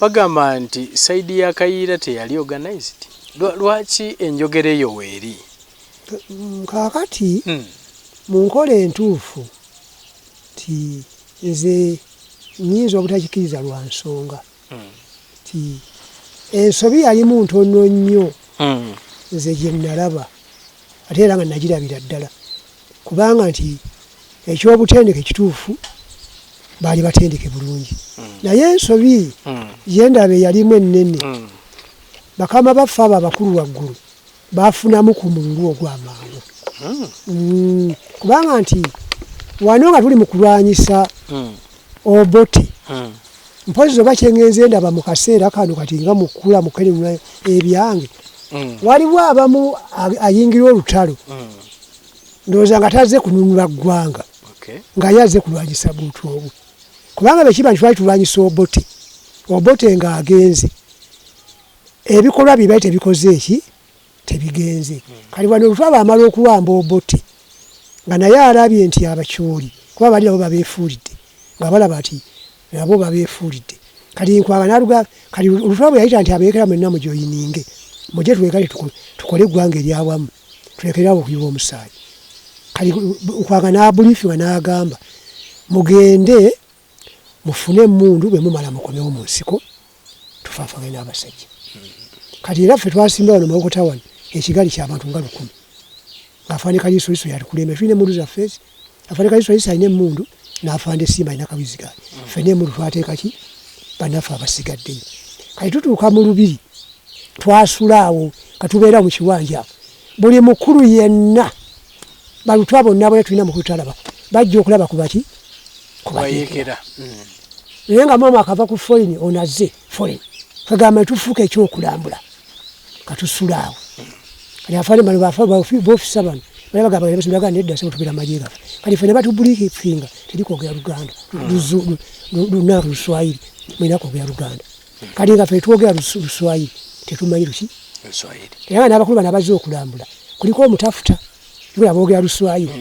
Bagamba nti side ya Kayiira teyali organized. Lwaki enjogera eyo weeri? Kaakati mu nkola entuufu nti nze nnyinza obutakikiriza lwa nsonga nti ensobi yalimu ntono nnyo nze gye nnalaba ate era nga nagirabira ddala kubanga nti eky'obutendeke kituufu baali batendeke bulungi naye ensobi gyendaba eyalimu ennene bakama baffe abo abakulu waggulu bafunamu ku mululu ogw'amangu kubanga nti wano nga tuli mu kulwanyisa Obote mpozi oba kyengenze ndaba mu kaseera kano kati nga mukula mukenenula ebyange waliwo abamu ayingira olutalo ndowooza nga tazze kununula ggwanga nga ye azze kulwanyisa buntu obwo kubanga bwekiba nti twali tulwanyisa Obote, Obote ng'agenze ebikolwa bye byali tebikoze eki tebigenze. Kati wano Lutwa bw'amala okuwamba Obote nga naye alabye nti Abacholi kuba bali nabo babeefuulidde nga balaba nti nabo babeefuulidde kati Nkwanga n'aluga kati Lutwa bwe yayita nti abeekera mwenna mujoyininge mujje twegate tukole eggwanga eryawamu tulekere awo okuyiwa omusaayi. Kati Nkwanga n'abuliifinga n'agamba mugende mufune emmundu bwe mumala mukomewo mu nsiko tufaafagane n'abasajja. Kati era ffe twasimba wano Mawokota wano ekigali ky'abantu nga 1000 ng'Afande Kaliisoliiso y'atukulembera. Tulina emmundu zaffe ezi. Afande Kaliisoliiso alina emmundu n'Afande Simba alina kawizigaali. Ffenna emmundu twateeka ki bannaffe abasigaddeyo. Kati tutuuka mu Lubiri twasula awo nga tubeera mu kiwanja awo. Buli mukulu yenna Balutwa bonna bona tulina mukulu talaba bajja okulaba ku baki ku bayeekera naye nga maama akava ku foreign ono azze foreign kagamba tufuuka ekyokulambula katusula awo kati afande bano bofisa bano bali bagamba bagamba nedda sebo tubeera magye gaffe kati ffe ne batubulifinga teri kwogera Luganda lunange Luswayiri mulina kwogera Luganda kati nga ffe twogera Luswayiri tetumanyi luki era nga n'abakulu bano abazze okulambula kuliko omutafuta Tubula boogera Luswayiri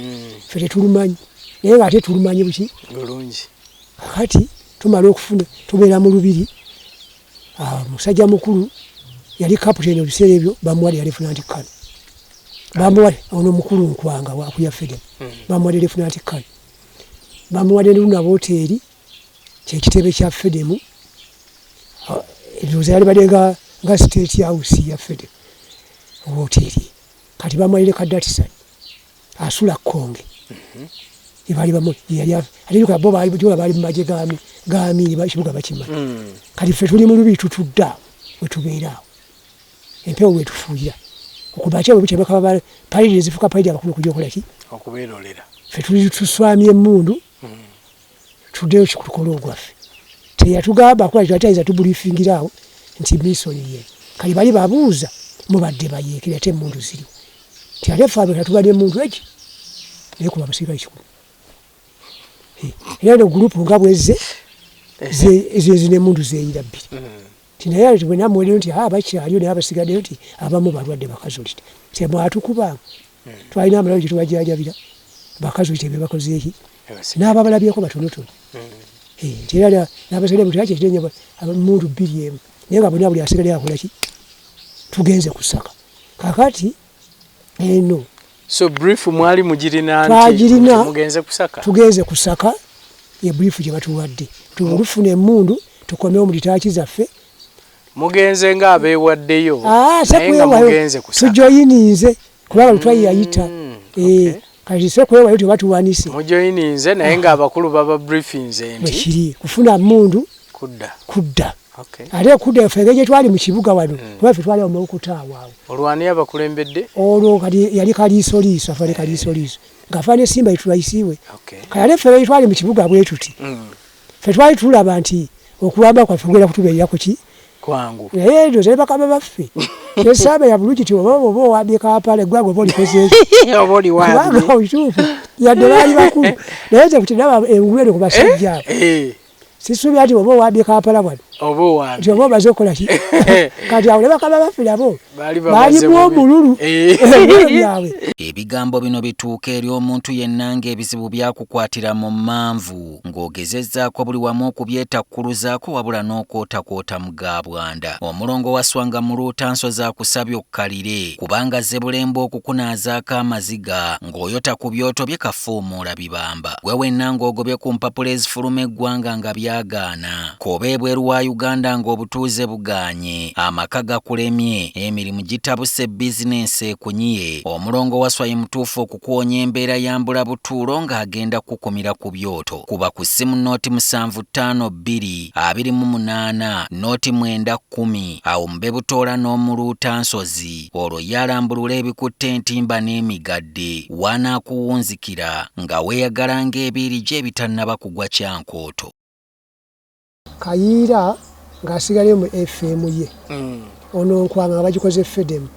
ffe tetulumanyi naye nga ate tulumanyi buki bulungi. Kakati tumala okufuna tubeera mu lubiri musajja mukulu yali kaputeni ebiseera ebyo bamuwadde yali lieutenant colonel bamuwadde ono mukulu Nkwanga wakuya Fedem bamuwadde lieutenant colonel bamuwadde ne Luna woteeri kyekitebe kya Fedemu ndowooza yalibadde nga state house ya Fedem woteeri. Kati bamuwalire ka Datsun asula Kkonge ebali bamu yali ate yuka bo baali jola baali mu magye ga ga Amini ekibuga bakimanyi. Kati ffe tuli mu lubiri tutudde awo we tubeera awo empewo wetufuuyira okuba kye bwe bukya bakaba palidi ezifuuka palidi abakulu okujja okukola ki okubeerolera. Ffe tuli tuswamye emmundu tuddeyo tukole ogwaffe. Teyatugamba kuba ate ayinza tubuliifingira awo nti mission ye. Kati bali babuuza mubadde bayeekera ate emmundu ziriwa? Nti ate ffe abo tubadde emmundu egi naye kuba abasirikale 1,000. Era eno gurupu nga bwezze ezo zino emmundu zeeyira bbiri. Nti naye ati bwe namuwereyo nti bakyaliyo naye abasigaddeyo nti abamu balwadde bakazulite. Temwatukubanga. Twalina amalwaliro gye tubajjanjabira bakazulite be bakoze eki n'ababalabyeko batonotono. Nti era n'abasigadde mu kyaki ekinene emmundu bbiri emu naye nga bonna buli asigaddeyo akola ki? Tugenze kusaka. Kaakati eno So brief mwali mugirina nti twagirina mugenze kusaka? Tugenze kusaka ye brief gye batuwadde. Tulufuna emmundu tukomewo mu litaaki zaffe. Mugenze nga abeewaddeyo naye nga mugenze kusaka. Tujoyininze kubanga Lutwayi yayita. Kati se kwewayo nti batuwanise. Mujoyininze naye nga abakulu baba briefinze nti bwekiri kufuna mmundu kudda. Kudda. Ate kudda ffe engeri gye twali mu kibuga wano kuba ffe twali awo Mawokota awo awo. Olwo ani abakulembedde? Olwo kati yali Kaliisoliiso, afande Kaliisoliiso ng'afande Simba Itulaisiwe. Kati ate ffe engeri twali mu kibuga bwe tuti ffe twali tulaba nti okuwamba kwaffe kugenda kutubeerera ku ki? Kwangu. Naye ndowooza ne bakama baffe tesaamanya bulungi nti oba oba owambye Kampala eggwanga oba olikoze ki? Oba oliwambye. Kubanga ekituufu yadde baali bakulu naye nze kati ndaba engulu eno ku basajja abo. Sisuubira nti oba owambye Kampala wano Oba owambi. Nti oba omaze okukola ki? Kati awo ne bakama baffe nabo Baali baalimu bamaze bubi. Omululu ebiro byabwe. Ebigambo bino bituuka eri omuntu yenna ng'ebizibu byakukwatira mu mmanvu ng'ogezezzaako buli wamu okubyetakkuluzaako wabula n'okwotakwota mu ga bwanda. Omulongo Wasswa nga muluutansozi akusabye okkalire kubanga azze bulembe okukunaazaako amaziga ng'oyota ku byoto bye kafuumuula bibamba. Gwe wenna ng'ogobye ku mpapula ezifuluma eggwanga nga byagaana, k'obe ebweru wa Uganda ng'obutuuze bugaanye, amaka gakulemye, emirimu gitabuse bizinensi ekunyiye, Omulongo Wasswa ye mutuufu okukuwonya embeera ya mbulabutuulo ng'agenda kukukumira ku byoto. Kuba ku ssimu 0752 28 090 awo mube butoola n'omuluutansozi olwo ye alambulule ebikutte entimba n'emigadde w'anaakuwunzikira nga weeyagala ng'ebiiri gye ebitannaba kugwa kyankooto. Kayiira ng'asigalayo mu FM ye. Ono Nkwanga nga bagikoze Fedem.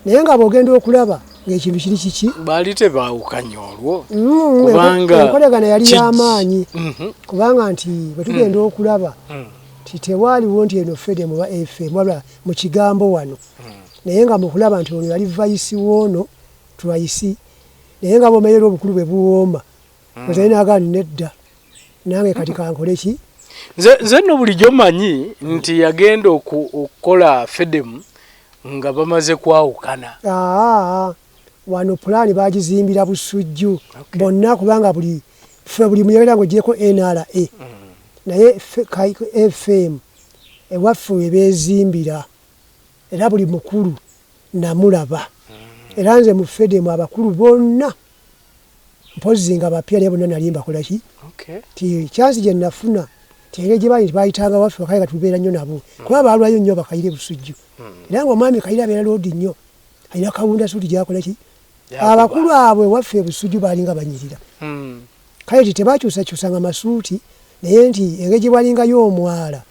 Naye nga bw'ogenda okulaba ng'ekintu kiri kiki? Baali tebaawukanye olwo. Kubanga Enkolagana yali y'amaanyi. Kubanga nti bwe tugenda okulaba nti tewaaliwo nti eno Fedem oba FM wabula mu kigambo wano. Naye nga mu kulaba nti ono yali vice w'ono twice. Naye nga bw'omanyi era obukulu bwe buwooma. Ozaye n'agaana nedda. Nange kati kankole ki? Nze nno bulijjo manyi nti yagenda okukola Fedem nga bamaze kwawukana. Wano pulaani baagizimbira Busujju bonna kubanga buli ffe buli muyagala ng'oggyeko NRA. Naye FM ewaffe we beezimbira era buli mukulu namulaba. Era nze mu Fedem abakulu bonna mpozzi nga bapya naye bonna nali mbakola ki? Ti chance gye nafuna ti engeri gye baali nti baayitanga waffe bakale nga tubeera nnyo nabo kuba baalwayo nnyo Bakayira e Busujju. Era ng'omwami Kayira abeera loodi nnyo alina kawunda suuti gy'akola ki? Abakulu abo ewaffe e Busujju baalinga banyirira. Kale nti tebakyusakyusanga masuuti naye nti engeri gye bwalingayo omwala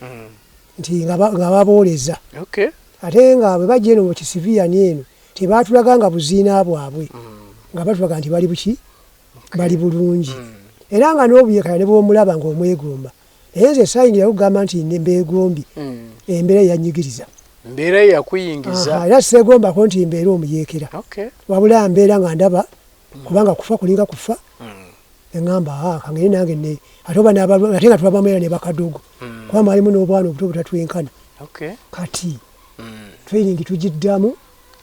nti nga babooleza. Ate nga bwe bajja eno mu kisiviyani eno tebaatulaga nga buziina bwabwe nga batulaga nti bali buki bali bulungi. Era nga n'obuyekera ne bw'omulaba ng'omwegomba. Naye nze saayingira kugamba nti mbeegombye, embeera yannyigiriza. Embeera ye yakuyingiza. Era seegombako nti mbeere omuyeekera. Wabula mbeera nga ndaba kubanga kufa kulinga kufa. Eŋŋamba kangende nange ne ate oba ate nga tulabamu era ne bakadogo. Kuba mwalimu n'obwana obuto obutatwenkana. Kati training tugiddamu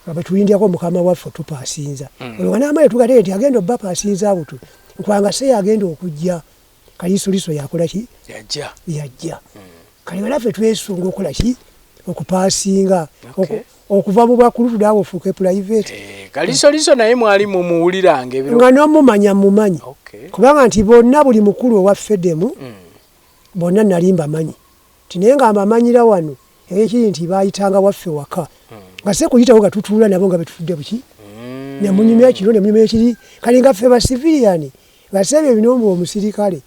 nga bwe tulindyako mukama waffe otupaasinza. Olwo nga n'amaanyi tugateeke nti agenda obbapaasinza abo tu Nkwanga se agenda okujja Kaliisoliiso yakola ki? Yajja. Yajja. Kale nga naffe twesunga okukola ki? Okupaasinga. Okuva mu bakulutu naawe ofuuke private. Kaliisoliiso naye mwali mumuwuliranga ebiro. Nga n'omumanya mumanyi. Kubanga nti bonna buli mukulu owa Fedemu bonna nali mbamanyi. Nti naye nga mbamanyira wano ekiri nti baayitanga waffe waka. Nga si kuyitawo nga tutuula nabo nga betutudde buki. Ne munyumya kino ne munyumya ekiri. Kale nga ffe ba civilian nga si ebyo bino mbu omusirikale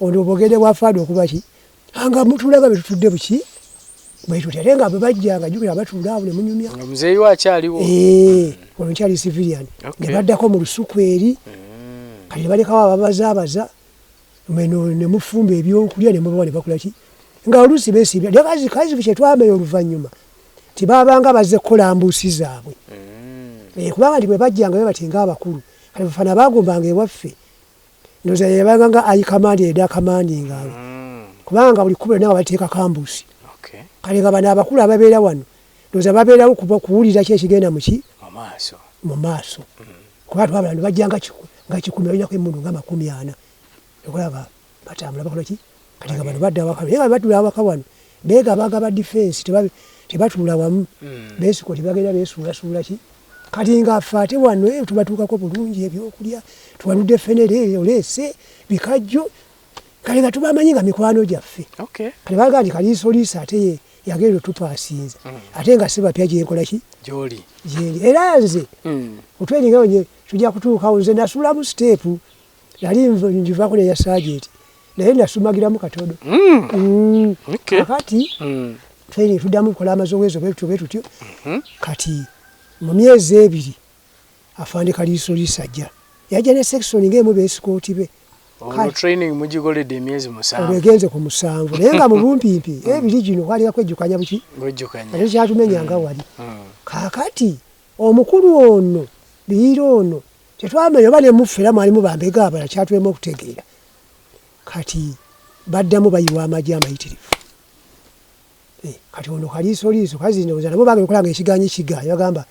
ono obogedde bwa faada okuba ki? Nga mutuula nga betutudde buki bwe tutyo. Ate nga bwe bajja nga jjukira batuula awo ne munyumya. Nga muzeeyi wo akyaliwo. Olwo nkyali civilian. Ne baddako mu lusuku eri. Kati ne balekawo ababazaabaza. Ne mufumba ebyokulya ne mubawa ne bakola ki? Nga oluusi beesiibira. Naye kazi kye twamanya oluvannyuma nti baabanga bazze kukola mbuusi zaabwe. Kubanga nti bwe bajjanga bwe bati ng'abakulu, kati bafana baagumbanga ewaffe. Ndowooza yabanga nga ayi kamandi eda kamandinganga. Kubanga buli kkubo lyonna nga baliteekako ambuusi. Kale nga bano abakulu ababeera wano ndowooza babeerawo kuwulira ki ekigenda mu ki? Mu maaso. Kuba twabala ne bajja nga kikumi balinako emmundu nga 40. Okulaba batambula bakola ki? Kati nga bano badda awaka. Naye nga batuula awaka wano beegabagaba defense tebatuula wamu. Beesiko tebagenda beesuulasuula ki? Kati nga ffe ate wano tubatuukako bulungi ebyokulya, tuwanudde ffene oleese bikajjo. Kale nga tubamanyi nga mikwano gyaffe. Kale bagamba nti Kaliisoliiso ate ye yagenda otupaasinza. Ate nga si bapya gye nkola ki? Gy'oli. Gyendi. Era nze otweningawo nye tujja kutuukawo nze nasuulamu siteepu. Nali ngivaako n'eya saajenti naye nasumagiramu katono. Kakati training tuddamu tukola amazowezo bwe tutyo bwe tutyo. Kati mu myezi ebiri afande Kaliisoliiso ajja. Yajja ne section ng'emu beesikooti be. Olwo training mugikoledde emyezi 7. Egenze ku 7 naye nga mu bumpimpi ebiri gino kwali kwejjukanya buki? Kwejjukanya. Ate kyatumenyanga wali. Kaakati omukulu ono Biiro ono tetwamanya oba ne muffe era mwalimu bambega abalala kyatulema okutegeera. Kati baddamu bayiwa amagye amayitirivu. Kati ono kaliisoliiso kazi ndowooza nabo baagala okukola nga ekiganyi kigaanye bagamba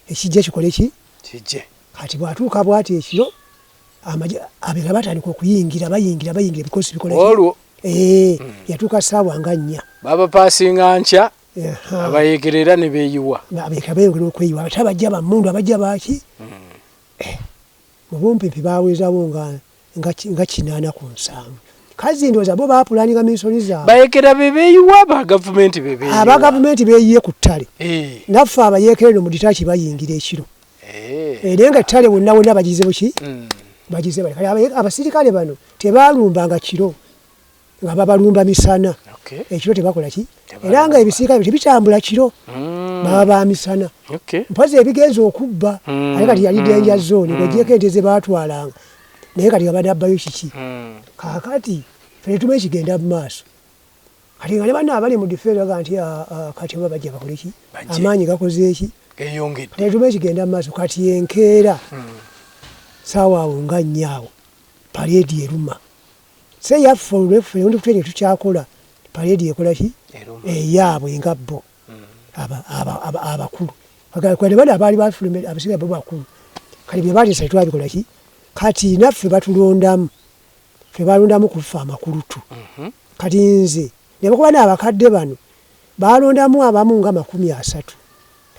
ekijja kikole ki? Kijje. Kati bw'atuuka bw'ati ekiro amagye abeera batandika okuyingira bayingira bayingira ebikosi bikola ki? Olwo. Yatuuka ssaawa nga 4. Babapaasinga nkya abayeekera era ne beeyiwa. Abeekera beeyongera okweyiwa ate abajja bammundu abajja baaki? Mu bumpimpi baawezaawo nga 80 ku 70. Kazi ndowooza bo baapulaninga minsoni zaabwe. Bayeekera be beeyiwa aba gavumenti be beeyiwa? Aba gavumenti beeyiye ku ttale. Naffe abayeekera eno mu ditaaki bayingira ekiro. Naye nga ettale wonna wonna bagize buki? Bagize bali. Kati abasirikale bano tebaalumbanga kiro nga babalumba misana. Ekiro tebakola ki? Era nga ebisirikale tebitambula kiro. Baba ba misana. Mpozi ebigenza okubba. Ate kati yali danger zone ng'oggyeko ente ze baatwalanga. Naye kati nga banabbayo kiki? Kaakati ffe ne tumanyi kigenda mu maaso. Kati nga ne banno abali mu defense bagamba nti kati oba bajja bakole ki? Amaanyi gakoze ki? Geeyongedde. Ne tumanyi kigenda mu maaso. Kati enkeera ssaawa awo nga 4 awo paleedi eruma. Se yaffe olweffe ne tukyakola paleedi ekola ki? Eyaabwe nga bo abakulu. Kati bano abaali bafulumye abasirikale bo bakulu. Kati bye baleese twabikola ki? Kati naffe batulondamu. Ffe balondamu ku ffe amakulutu. Kati nze ne bakuba n'abakadde bano balondamu abamu nga 30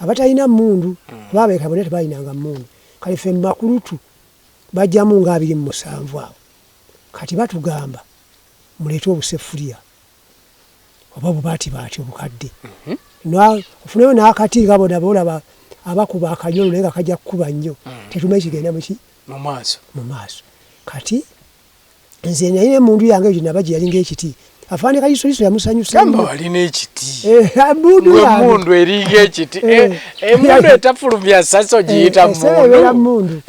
abatalina mmundu kuba abeeka bonna tebalinanga mmundu. Kale ffe mu makulutu bajjamu nga 27 awo. Kati batugamba muleete obusefuliya oba obubaatibaati obukadde. Ofuneyo n'akati nga bona boolaba abakuba akanyolo naye nga kajja kukuba nnyo. Tetumanyi kigenda mu ki? Mu maaso. Mu maaso. Kati nze nalina emmundu yange eyo gye naba gye yalinga ekiti. Afande Kaliisoliiso yamusanyusa nnyo. Gamba walina ekiti. Emmundu yange. Emmundu eringa ekiti. Emmundu etafulumya ssasi ogiyita mmundu. Ebeera mmundu.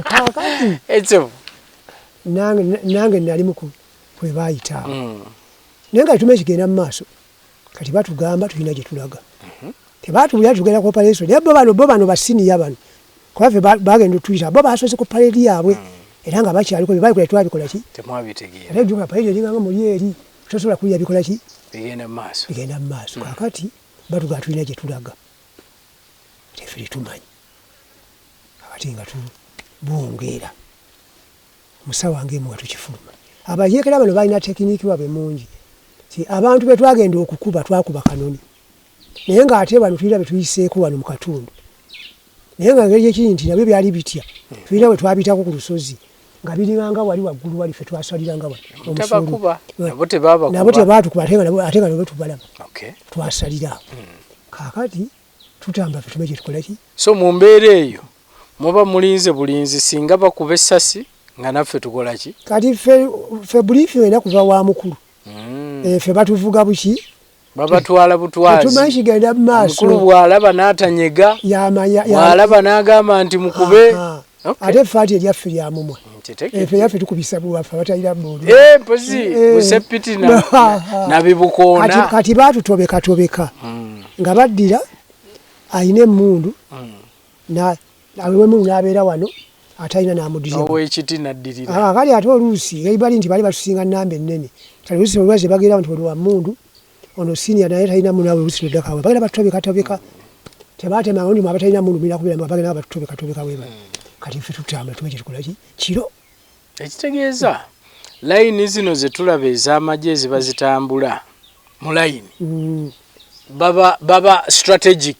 Kaakati. Ekyo. Nange nali kwe baayita awo. Naye nga tetumanyi kigenda mu maaso. Kati batugamba tulina gye tulaga. Tebaatubulira tugenda ku operation. Naye bo bano basiniya bano. Kuba ffe bagenda otuyita. Bo baasoose ku parade yaabwe. Era nga bakyaliko bye baalikola twabikola ki? Temwabitegeera. Ate jjukira parade eringa nga muli eri. Tosobola kulya bikola ki? Bigenda mu maaso. Bigenda mu maaso. Kaakati batugamba tulina gye tulaga. Ffe tetumanyi. Kaakati nga tubungeera. Musawo wange nga tukifuluma. Abayeekera bano balina tekiniki waabwe mungi. Abantu be twagenda okukuba twakuba kanoni. Naye ng'ate bano tulina be tuyiseeko wano mu katundu. Naye nga engeri ekiri nti nabyo byali bitya. Tulina we twabitako ku lusozi nga biringanga wali waggulu wali ffe twasaliranga wali. Tabakuba. Nabo tebabakuba. Nabo tebaatukuba ate nga nabo tubalaba. Twasalira awo. Kaakati tutambula ffe tumanyi kye tukola ki? So mu mbeera eyo muba mulinze bulinzi singa bakuba essasi nga naffe tukola ki? Kati ffe briefing erina kuva wa mukulu. Ffe batuvuga buki? Babatwala butwazi. Tetumanyi kigenda mu maaso. Omukulu bw'alaba n'atanyega, bw'alaba n'agamba nti mukube. Ate ffe ati eryaffe lya mumwa. Ffe eryaffe tukubisa bwaffe abatalina mmundu. Mpozi busepiti na bibukoona. Kati baatutobekatobeka nga baddira alina emmundu awewe n'abeera wano atalina n'amuddirira. Ow'ekiti n'addirira. Kale ate oluusi bali nti baali batusinga nnamba ennene. Kale oluusi olwazi bagenda nti oli wa mmundu ono senior naye talina mmundu awo oluusi n'oddako awo. Bagenda batutobekatobeka. Tebaatemanga ndi abatalina mmundu mulina kubeera bagenda batutobekatobeka bwe bati. Kati ffe tutambula tumanyi kye tukola ki? Kiro. Ekitegeeza layini zino ze tulaba ez'amagye eziba zitambula mu layini baba strategic.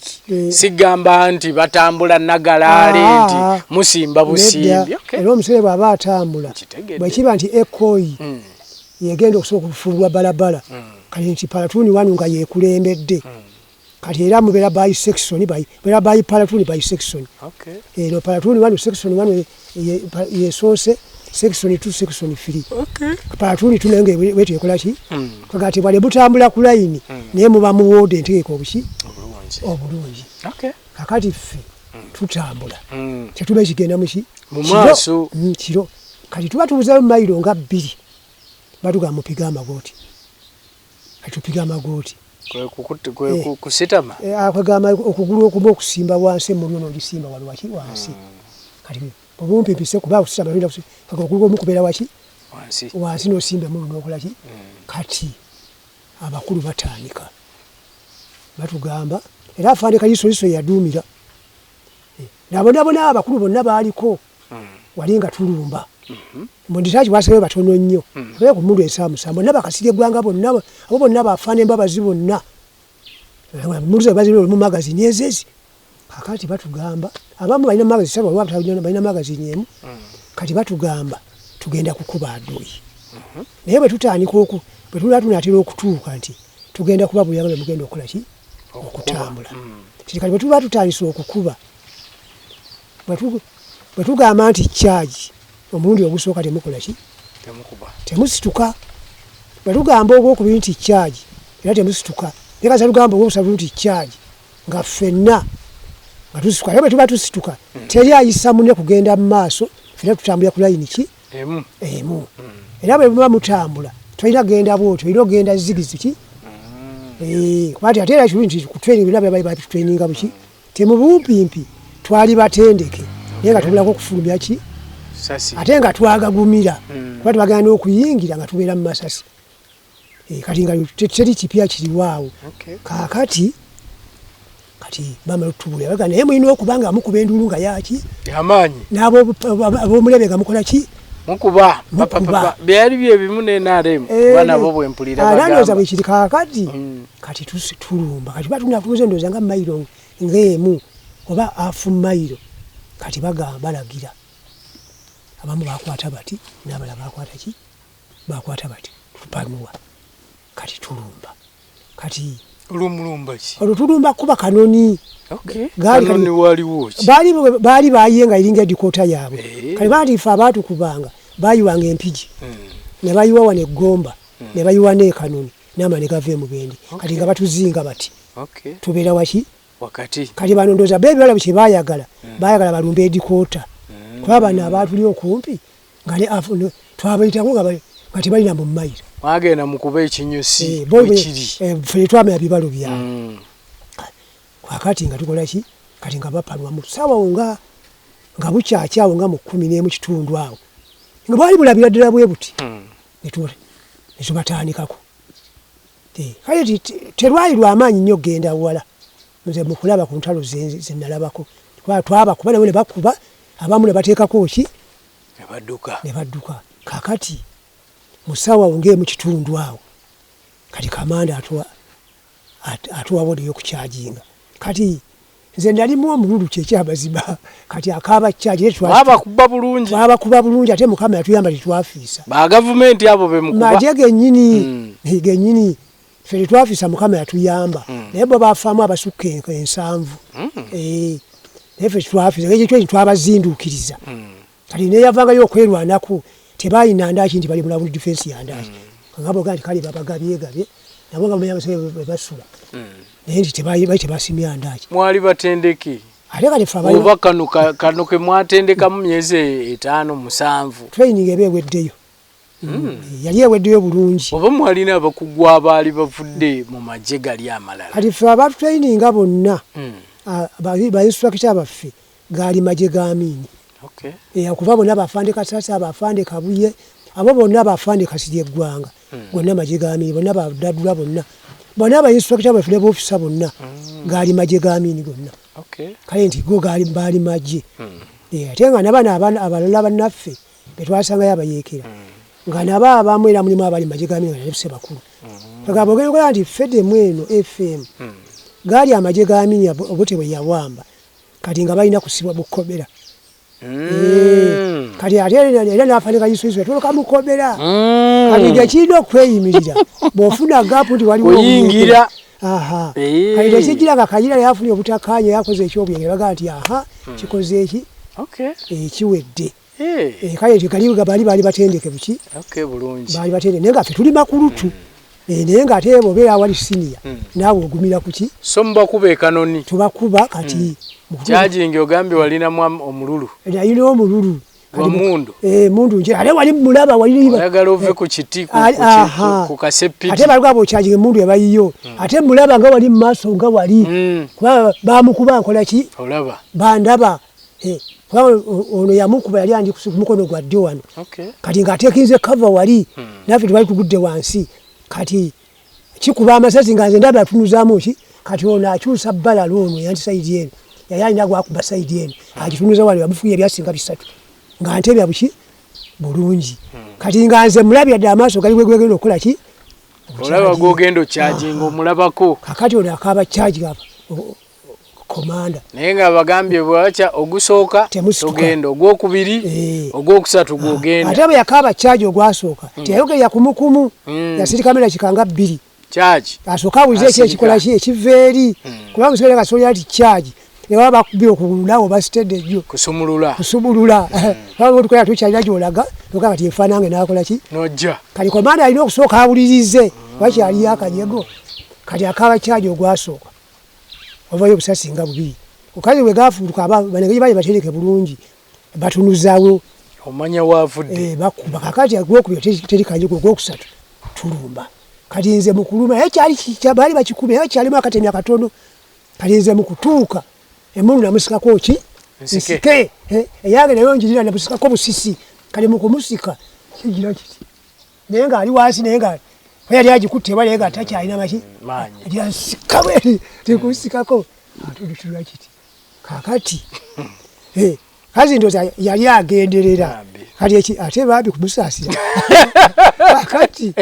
Sigamba nti batambula nagalaale nti musimba busimbi. Era omusere bw'aba atambula bwe kiba nti ekoyi yegenda okusooka okufuulwa balabala kati nti palatuuni wano nga yeekulembedde. Kati era mubeera by section beera by platoon by section. Eno platoon 1 section 1 yesoose section 2 section 3. Platoon 2 nayo nga bwetyo ekola ki? Kati bwale butambula ku layini naye muba mu ward entegeka obuki? Obulungi. Kakati ffe tutambula. Tetumanyi kigenda mu ki? Mu maaso. Kiro. Kati tuba tubuzayo mayiro nga 2, batugamba mupige amagooti. Kati tupiga amagooti. Kusitama? Kwegamba okugulu okumu okusimba wansi, emmundu n'ogisimba wano waki wansi. Kati obumpimpise kuba okusitama tulina kati okugulu okumu kubeera waki? Wansi. Wansi n'osimba emmundu n'okola ki? Kati abakulu batandika batugamba, era afande Kaliisoliiso yaduumira. Nabonabona abakulu bonna baaliko wali nga tulumba. Munditaaki waseeyo batono nnyo. Naye ku mmundu ensaamusaamu bonna bakasirye eggwanga bonna, abo bonna bafaana embabazi bonna. Emmundu zaabwe bazirina mu magazini ezezi. Kaakati batugamba, abamu balina magazini ssatu, waliwo abatalina, balina magazini emu. Kati batugamba tugenda kukuba adui. Naye bwe tutandika bwe tulaba tunaatera okutuuka nti tugenda kubabuulira nga bwe mugenda okukola ki? Okutambula. Kati bwe tuba tutandise okukuba, bwe tugamba nti charge omulundi ogusooka temukola ki? Temukuba. Temusituka. Bwe tugamba ogwokubiri nti charge era temusituka. Naye kati tugamba ogwokusatu nti charge nga ffenna nga tusituka. Naye bwe tuba tusituka teri ayisa munne kugenda mu maaso, ffenna tutambulira ku layini ki? Emu. Emu. Era bwe muba mutambula tolina kugenda bw'otyo, olina okugenda zigizi ki? Kuba ate era kirungi nti ku training byonna baba batutraininga buki? Temubumpimpi twali batendeke naye nga tubulako okufulumya ki? Sasi. Ate nga twagagumira kuba twagenda n'okuyingira nga tubeera mu masasi. Kati nga teri kipya kiriwo awo. Kaakati kati bamala otubulira bagamba naye mulina okuba nga mukuba enduulu nga yaki? Y'amaanyi. N'ab'omulebe nga mukola ki? Mukuba. Mukuba. Byali bye bimu ne NRM kuba nabo bwe mpulira bagamba. Ndowooza bwe kiri kaakati kati tulumba. Kati tuba tunakubuza ndowooza nga mayiro ng'emu oba afu mayiro kati bagamba balagira. Abamu bakwata bati n'abalala bakwata ki? Bakwata bati tupanuwa. Kati tulumba. Kati olumulumba ki? Olwo tulumba kuba kanoni. Kanoni waliwo ki? Baali bayiye nga eringa edikoota yaabwe. Kati baali ffe abaatukubanga baayiwanga empigi. Ne bayiwa wano eggomba, ne bayiwa n'ekanoni, n'amala ne gava e Mubende. Kati nga batuzinga bati. Tubeera waki? Wakati. Kati bano ndowooza bo ebibala kye baayagala, baayagala balumbe edikoota. Kuba bano abaatuli okumpi nga ne twabayitako nga tebalina mu mayiro. Mwagenda mukuba ekinyusi wekiri. Ffe tetwamanya bibalo byabwe. Kaakati nga tukola ki? Kati nga bapalwa mu ssaawa awo nga bukyakya awo nga mu 11 kitundu awo. Nga bwali bulabira ddala bwe buti. Ne tubatandikako. Kale terwali lwa maanyi nnyo kugenda wala. Nze mu kulaba ku ntalo ze nalabako. Kuba twabakuba nabo ne bakuba, abamu ne bateekako ki? Ne badduka. Ne badduka. Kaakati mu ssaawa awo ng'emu kitundu awo, kati kamanda atuwa order ey'okukyajinga. Kati nze nalimu omululu kyekyamazima, kati akaaba charge. Twabakuba bulungi. Twabakuba bulungi ate Mukama yatuyamba tetwafiisa. Ba gavumenti abo be mukuba. Magye gennyini, gennyini. Ffe tetwafiisa Mukama yatuyamba. Naye bo baafaamu abasukka 7. Naye ffe tetwafiisa, ekyo kyo twabazinduukiriza. Kati neyavangayo okwerwanako tebalina ndaki nti bali mu round defense ya ndaki. Nga boga nti kale babagabyegabye nabo nga bamanya abasajja bwe basula. Naye nti bali tebasimya ndaki. Mwali batendeke. Ate kati ffe abali oba kano ke mwatendekamu myezi 5 7. Training eba eweddeyo. Yali eweddeyo bulungi. Oba mwalina abakugu abaali bavudde mu magye gali amalala. Kati ffe abatutraininga bonna, ba instructor baffe gaali magye ga Amini. Okuva bonna bafande Kasasa, bafande Kabuye, abo bonna bafande Kasirye Eggwanga, gonna magye ga Amini, bonna badadula bonna. Bonna ba instructor baffe ne b'officer bonna gaali magye ga Amini gonna. Kale nti go gaali baali magye. Ate nga nabano abalala bannaffe be twasangayo abayeekera nga nabo abamu era mulimu abali magye ga Amini nga nabuse bakulu. Kagamba ogenda okulaba nti FEDEM eno FM gaali amagye ga Amini Obote bwe yawamba. Kati nga balina kusibwa bukomera. Kati ate era n'afaanana Kayisuyiswa yatoloka mukomera. Kati nga kirina okweyimirira bw'ofuna gaapu nti waliwo Kuyingira. Kati tekijjira nga Kayira yafunye obutakkaanya yakoze eky'obuyenge bagamba nti aha kikoze eki? Kiwedde. Kale nti kali bali baali batendeke buki? Bulungi. Baali batendeke naye nga ffe tuli makulutu. Naye ng'ate bw'obeera awali siniya naawe ogumira ku ki? So mubakuba ekanoni. Tubakuba kati. Charging ogambye walinamu omululu. Nalina omululu. Mundu mundu nje ale wali mulaba wali oyagala ove ku kiti ku kasepiti ate balwa bocharginga emundu yabayiyo ate mulaba nga wali maaso nga wali kuba bamukuba nkola ki olaba bandaba kuba ono yamukuba yali andi ku mukono gwa ddyo wano. Kati ng'ateekinze cover wali naffe twali tugudde wansi kati kikuba amasasi nga nze ndaba atunuzaamu ki kati ono akyusa bbalala ono yanti sayidi eno yali alina gwakuba sayidi eno agitunuza wali bamufuye ebyasinga bisatu nga ntebya buki bulungi. Kati nga nze mulabya dda amaaso gali gwegwegenda okukola ki olaba gwogenda okyajinga omulabako. Kakati ono akaaba charge komanda naye nga bagambye bwacha ogusooka togenda ogwokubiri ogwokusatu gwogenda ate bwe yakaaba charge ogwasooka teyayogerera kumukumu yasirika mera kikanga bbiri charge asooka awulize eki ekikola ki ekiva eri kubanga osigala kasoolera nti charge ne baba bakubye okugulu naawe basitedde ejjo kusumulula kubanga otukolera tukyalina gy'olaga noga kati efaanange n'akola ki nojja. Kati komanda alina okusooka awulirize wakyaliyo akanyego. Kati akaaba charge ogwasooka wavayo obusasi nga bubiri okazi bwe gafuutuka banengeri bali batereke bulungi batunuzaawo omanya waavudde bakuba. Kakati ogwokubiri teri kanyego ogwokusatu tulumba. Kati nze mu kuluma naye kyali baali bakikubye naye kyalimu akatemya katono. Kati nze mu kutuuka emmundu namusikako ki nsike eyange nayo njirira namusikako busisi. Kati mu kumusika kigira kiti naye ng'ali wansi naye nga yali agikutte naye nga takyalina maki maanyi yansika bwe tekusikako atulutulwa kiti. Kakati kazi ndowooza yali agenderera kati ate bambi kumusaasira. Kakati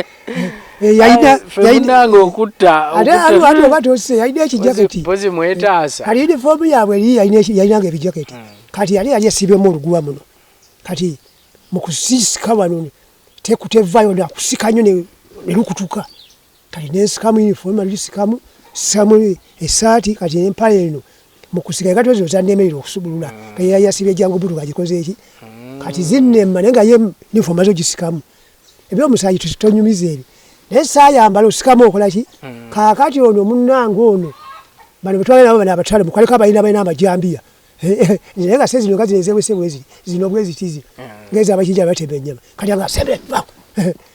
yalina okutta ate ate oba tose yalina ekijaketi mpozi mwetaasa kati yunifoomu yaabwe eri yalinanga ebijaketi. Kati yali esibyemu oluguwa muno. Kati mu kusisika wano tekutevaayo nakusika nnyo ne lukutuka. Kati nensikamu yunifoomu malusikamu sikamu essaati kati empale eno mu kusika engatto zino zanneemerera okusubulula. Kati yali yasibye jangu butu ng'agikoze eki kati zinnemma naye nga ye yunifoomu maze ogisikamu ebyomusaayi tonyumiza ebyo naye saayambala osikamu okola ki. Kaakati ono munnange ono bano bwe twagenda nabo bano abatalo mukaliko abalina balina amajambiya naye nga se zino nga zino ezewese bweziti zino bweziti zino ngeza abakijja batema ennyama. Kati nga sebe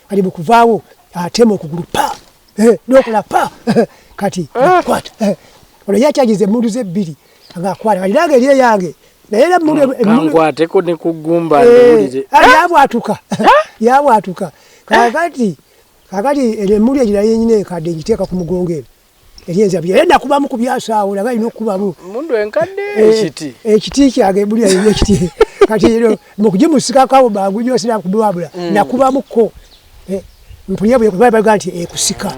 kati mu kuvaawo atema okugulu pa n'okola pa kati akwata ono yakyagiza emmundu ze bbiri ng'akwata. Kati nange eri eyange naye era emmundu kankwateko ne ku ggumba ndiwulire yabwatuka yabwatuka. Kakati emmundu egirala yennyini enkadde ngiteeka ku mugongo eno eri enzabi era nakubamu ku byasaawo naga alina okukubamu mundu enkadde ekiti ekiti kyange emmuli yalina ekiti. Kati ero mu kugimusikako awo mangu nnyo sina kubiwabula nakubamuko mpulira bwe baga nti ekusika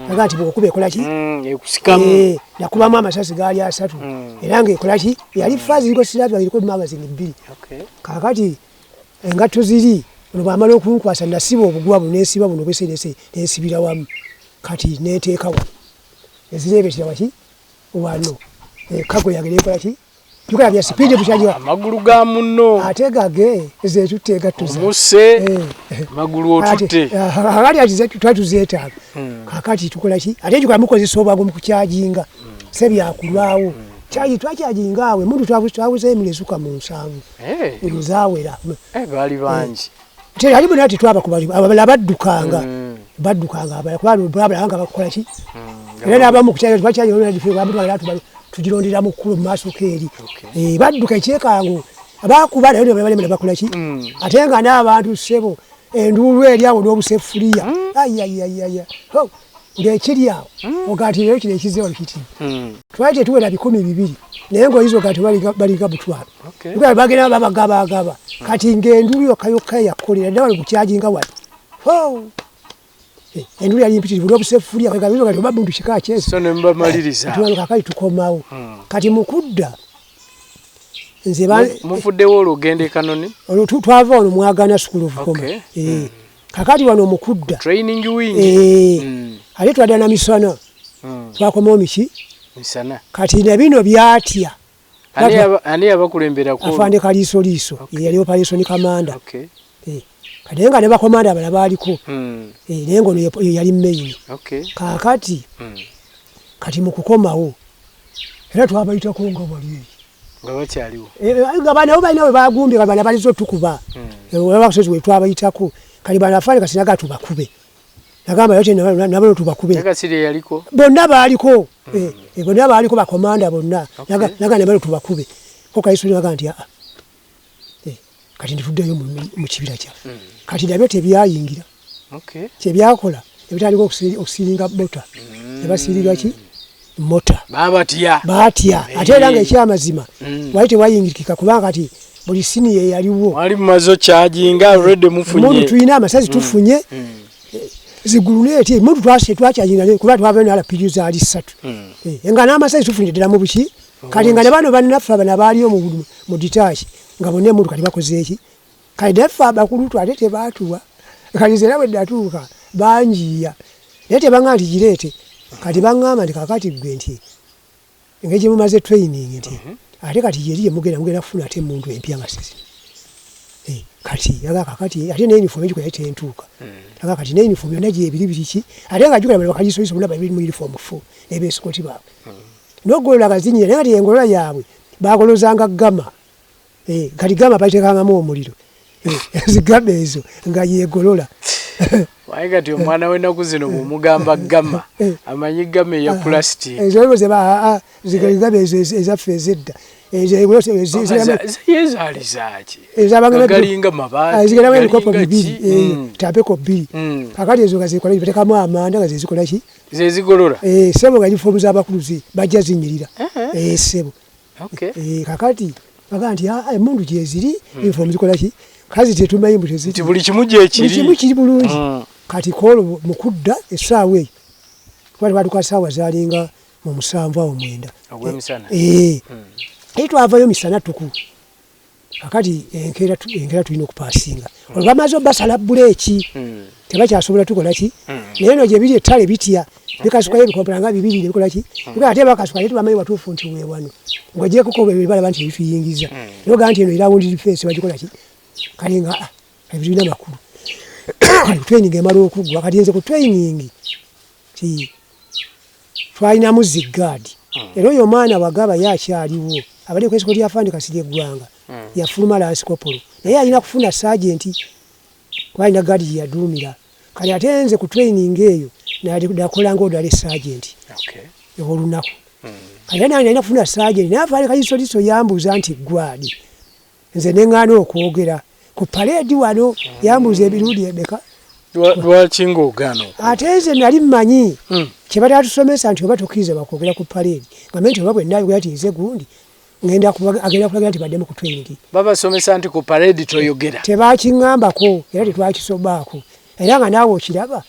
baga nti bw'okuba ekola ki ekusikamu nakubamu amasasi gaali asatu era ng'ekola ki yali faazi eriko sirabya eriko magazini bbiri. Kaakati engatto ziri ono bw'amala okunkwasa nasiba obuguwa buno nensiba buno bwese nensibira wamu kati neeteeka wano ezireebetera waki wano kago yange nekola ki tukola bya sipiidi bukyajwa amagulu ga munno ate gage ezetutte engatto zange omusse amagulu otutte akati ati twali tuzeetaaga. Kakati tukola ki ate ekikola mukozesa obwangu mu kukyajinga se byakulwawo kyaji twakyajinga awo emundu twabuzeeyo emirundi esukka mu nsanvu zaawera baali bangi ali bonna tetwabakuba abalala baddukanga abalala kuba balaba nga bakukola ki era n'abamu kukyajinga tugirondera mu kkubo mu maaso keeri badduka ekyekango abakuba nayo ne balema ne bakola ki ate nga n'abantu ssebo enduulu eri awo n'obusefuliya ayayayaya ng'ekiri awo oga nti leero kino ekizze wano kiti twali tetuwera 2,000 naye ng'oyinza oga nti balinga mutwalo bagenda babagabagaba. Kati ng'enduulu yokka yokka yakolera ddala wano kukyajinga wano enduulu yali mpitirivu n'obusefuliya kati oba muntu kika kyesi so ne mubamaliriza kakati tukomawo. Kati mu kudda nze muvuddewo olwo ogenda e Kanoni olwo twava wano mwagana School of Commerce kakati wano mu kudda training wing ate twadda na misana twakomawo miki misana. Kati ne bino byatya ani yabakulemberako afande Kaliisoliiso yali operation commander. Kati nga ne bakomanda abalala baaliko naye ng'ono yali main. Kaakati kati mu kukomawo era twabayitako nga wali eri Nga bakyaliwo. Nga bano balina we bagumbye, nga bano balizo tukuba. Olaba kusozi we twabayitako. Kati bano afande Kasirye naga tubakube. Nagamba yote nabo tubakube. Kasirye yaliko. Bonna baaliko. Bonna baaliko, bakomanda bonna. Naga nabo tubakube. Ko Kaliisoliiso naga nti aa. Kati ntituddeyo mu kibira kyaffe. Kati nabyo tebyayingira. Kyebyakola ebitandika okusiringa mortar. Ne basiringa ki? Mortar. Babatya. Baatya. Ate era ng'ekyamazima wali tewayingirikika, kubanga kati buli siniya eyaliwo. Mwali mumaze okyajinga already, mufunye. Emundu tulina, amasasi tufunye. Ziguluneeti emundu twakyajinga kuba twavayo ne RPG zaali 3. Nga n'amasasi tufunye ddala mu buki. Kati nga ne bano bannaffe abana baaliyo mu detach, nga bonna emundu kati bakoze eki? Kati naffe abakulu ate tebaatuwa. Kati nze era bwe natuuka banjiiya, naye tebaŋŋamba nti gireete. Kati baŋŋamba nti kakati ggwe, nti engeri gye mumaze training, nti ate kati gyeri gye mugenda, mugenda kufuna ate emundu empya nga si zino. Kati yaga kakati ate ne uniform egiko yali tentuuka. Yaga kati ne uniform yonna gyebiri biriki, ate nga jjukira bano Bakaliisoliiso bonna bali mu uniform fu n'abeesikoti baabwe. N'ogolola nga zinyira, naye kati engolola yaabwe bagolozanga gama. Kati gama bagiteekangamu omuliro. Zigama ezo nga yeegolola. Waye kati omwana w'ennaku zino bw'omugamba gama, amanyi gama eya plastic. Ezo ze zigama ezo ezaffe ez'edda. Ye zaali zaaki? Galinga mabaati. Zigeramu ebikopo 2, tapeko 2. Kakati ezo nga zikola, batekamu amanda nga zezikola ki? Zezigolola. Sebo, nga uniform z'abakulu bajja zinyirira. Sebo. Kakati baga nti emundu gyeziri, uniform zikola ki? Kazi tetumanyi mbu teziri. Nti buli kimu gyekiri. Buli kimu kiri bulungi. Kati koolo mu kudda essaawa eyo, kuba twatuka ssaawa zaalinga mu 7 awo 9. Ogw'emisana. Naye twavayo misana tuku. Kakati enkeera tulina okupaasinga. Olwo bamaze obasala buleeki. Tebakyasobola tukola ki? Naye eno gye biri ettale bitya. Bikasukayo ebikompera nga 2 ne bikola ki? Ate bakasuka naye tebamanyi watuufu nti weewano. Ng'oggyeko bwe balaba nti ebituyingiza. Naye ogamba nti eno eround defense bagikola ki? Kale nga ebirina makulu. Kati training emala okuggwa, kati nze ku training ti twalinamu zi guard. Era oyo omwana wagaba ye akyaliwo, abadde ku escort ya Afande Kasirye Eggwanga, yafuluma lance corporal. Naye alina kufuna sergeant kuba alina guard gye yaduumira. Kati ate nze ku training eyo nakola nga orderly sergeant olunaku. Kati nange nalina kufuna sergeant, naye Afande Kaliisoliiso yambuuza nti gwani? Nze ne ŋŋaana okwogera. Ku parade wano yambuuza emirundi emeka. Lwaki ng'ogaana? Ate nze nali mmanyi kye batatusomesa nti oba tokkiriza bakwogera ku parade. Nga mmanyi nti oba bwe nnaayogera nti nze gundi, ngenda agenda kulagira nti baddemu ku training. Babasomesa nti ku parade toyogera. Tebakiŋŋambako era tetwakisomaako. Era nga naawe okiraba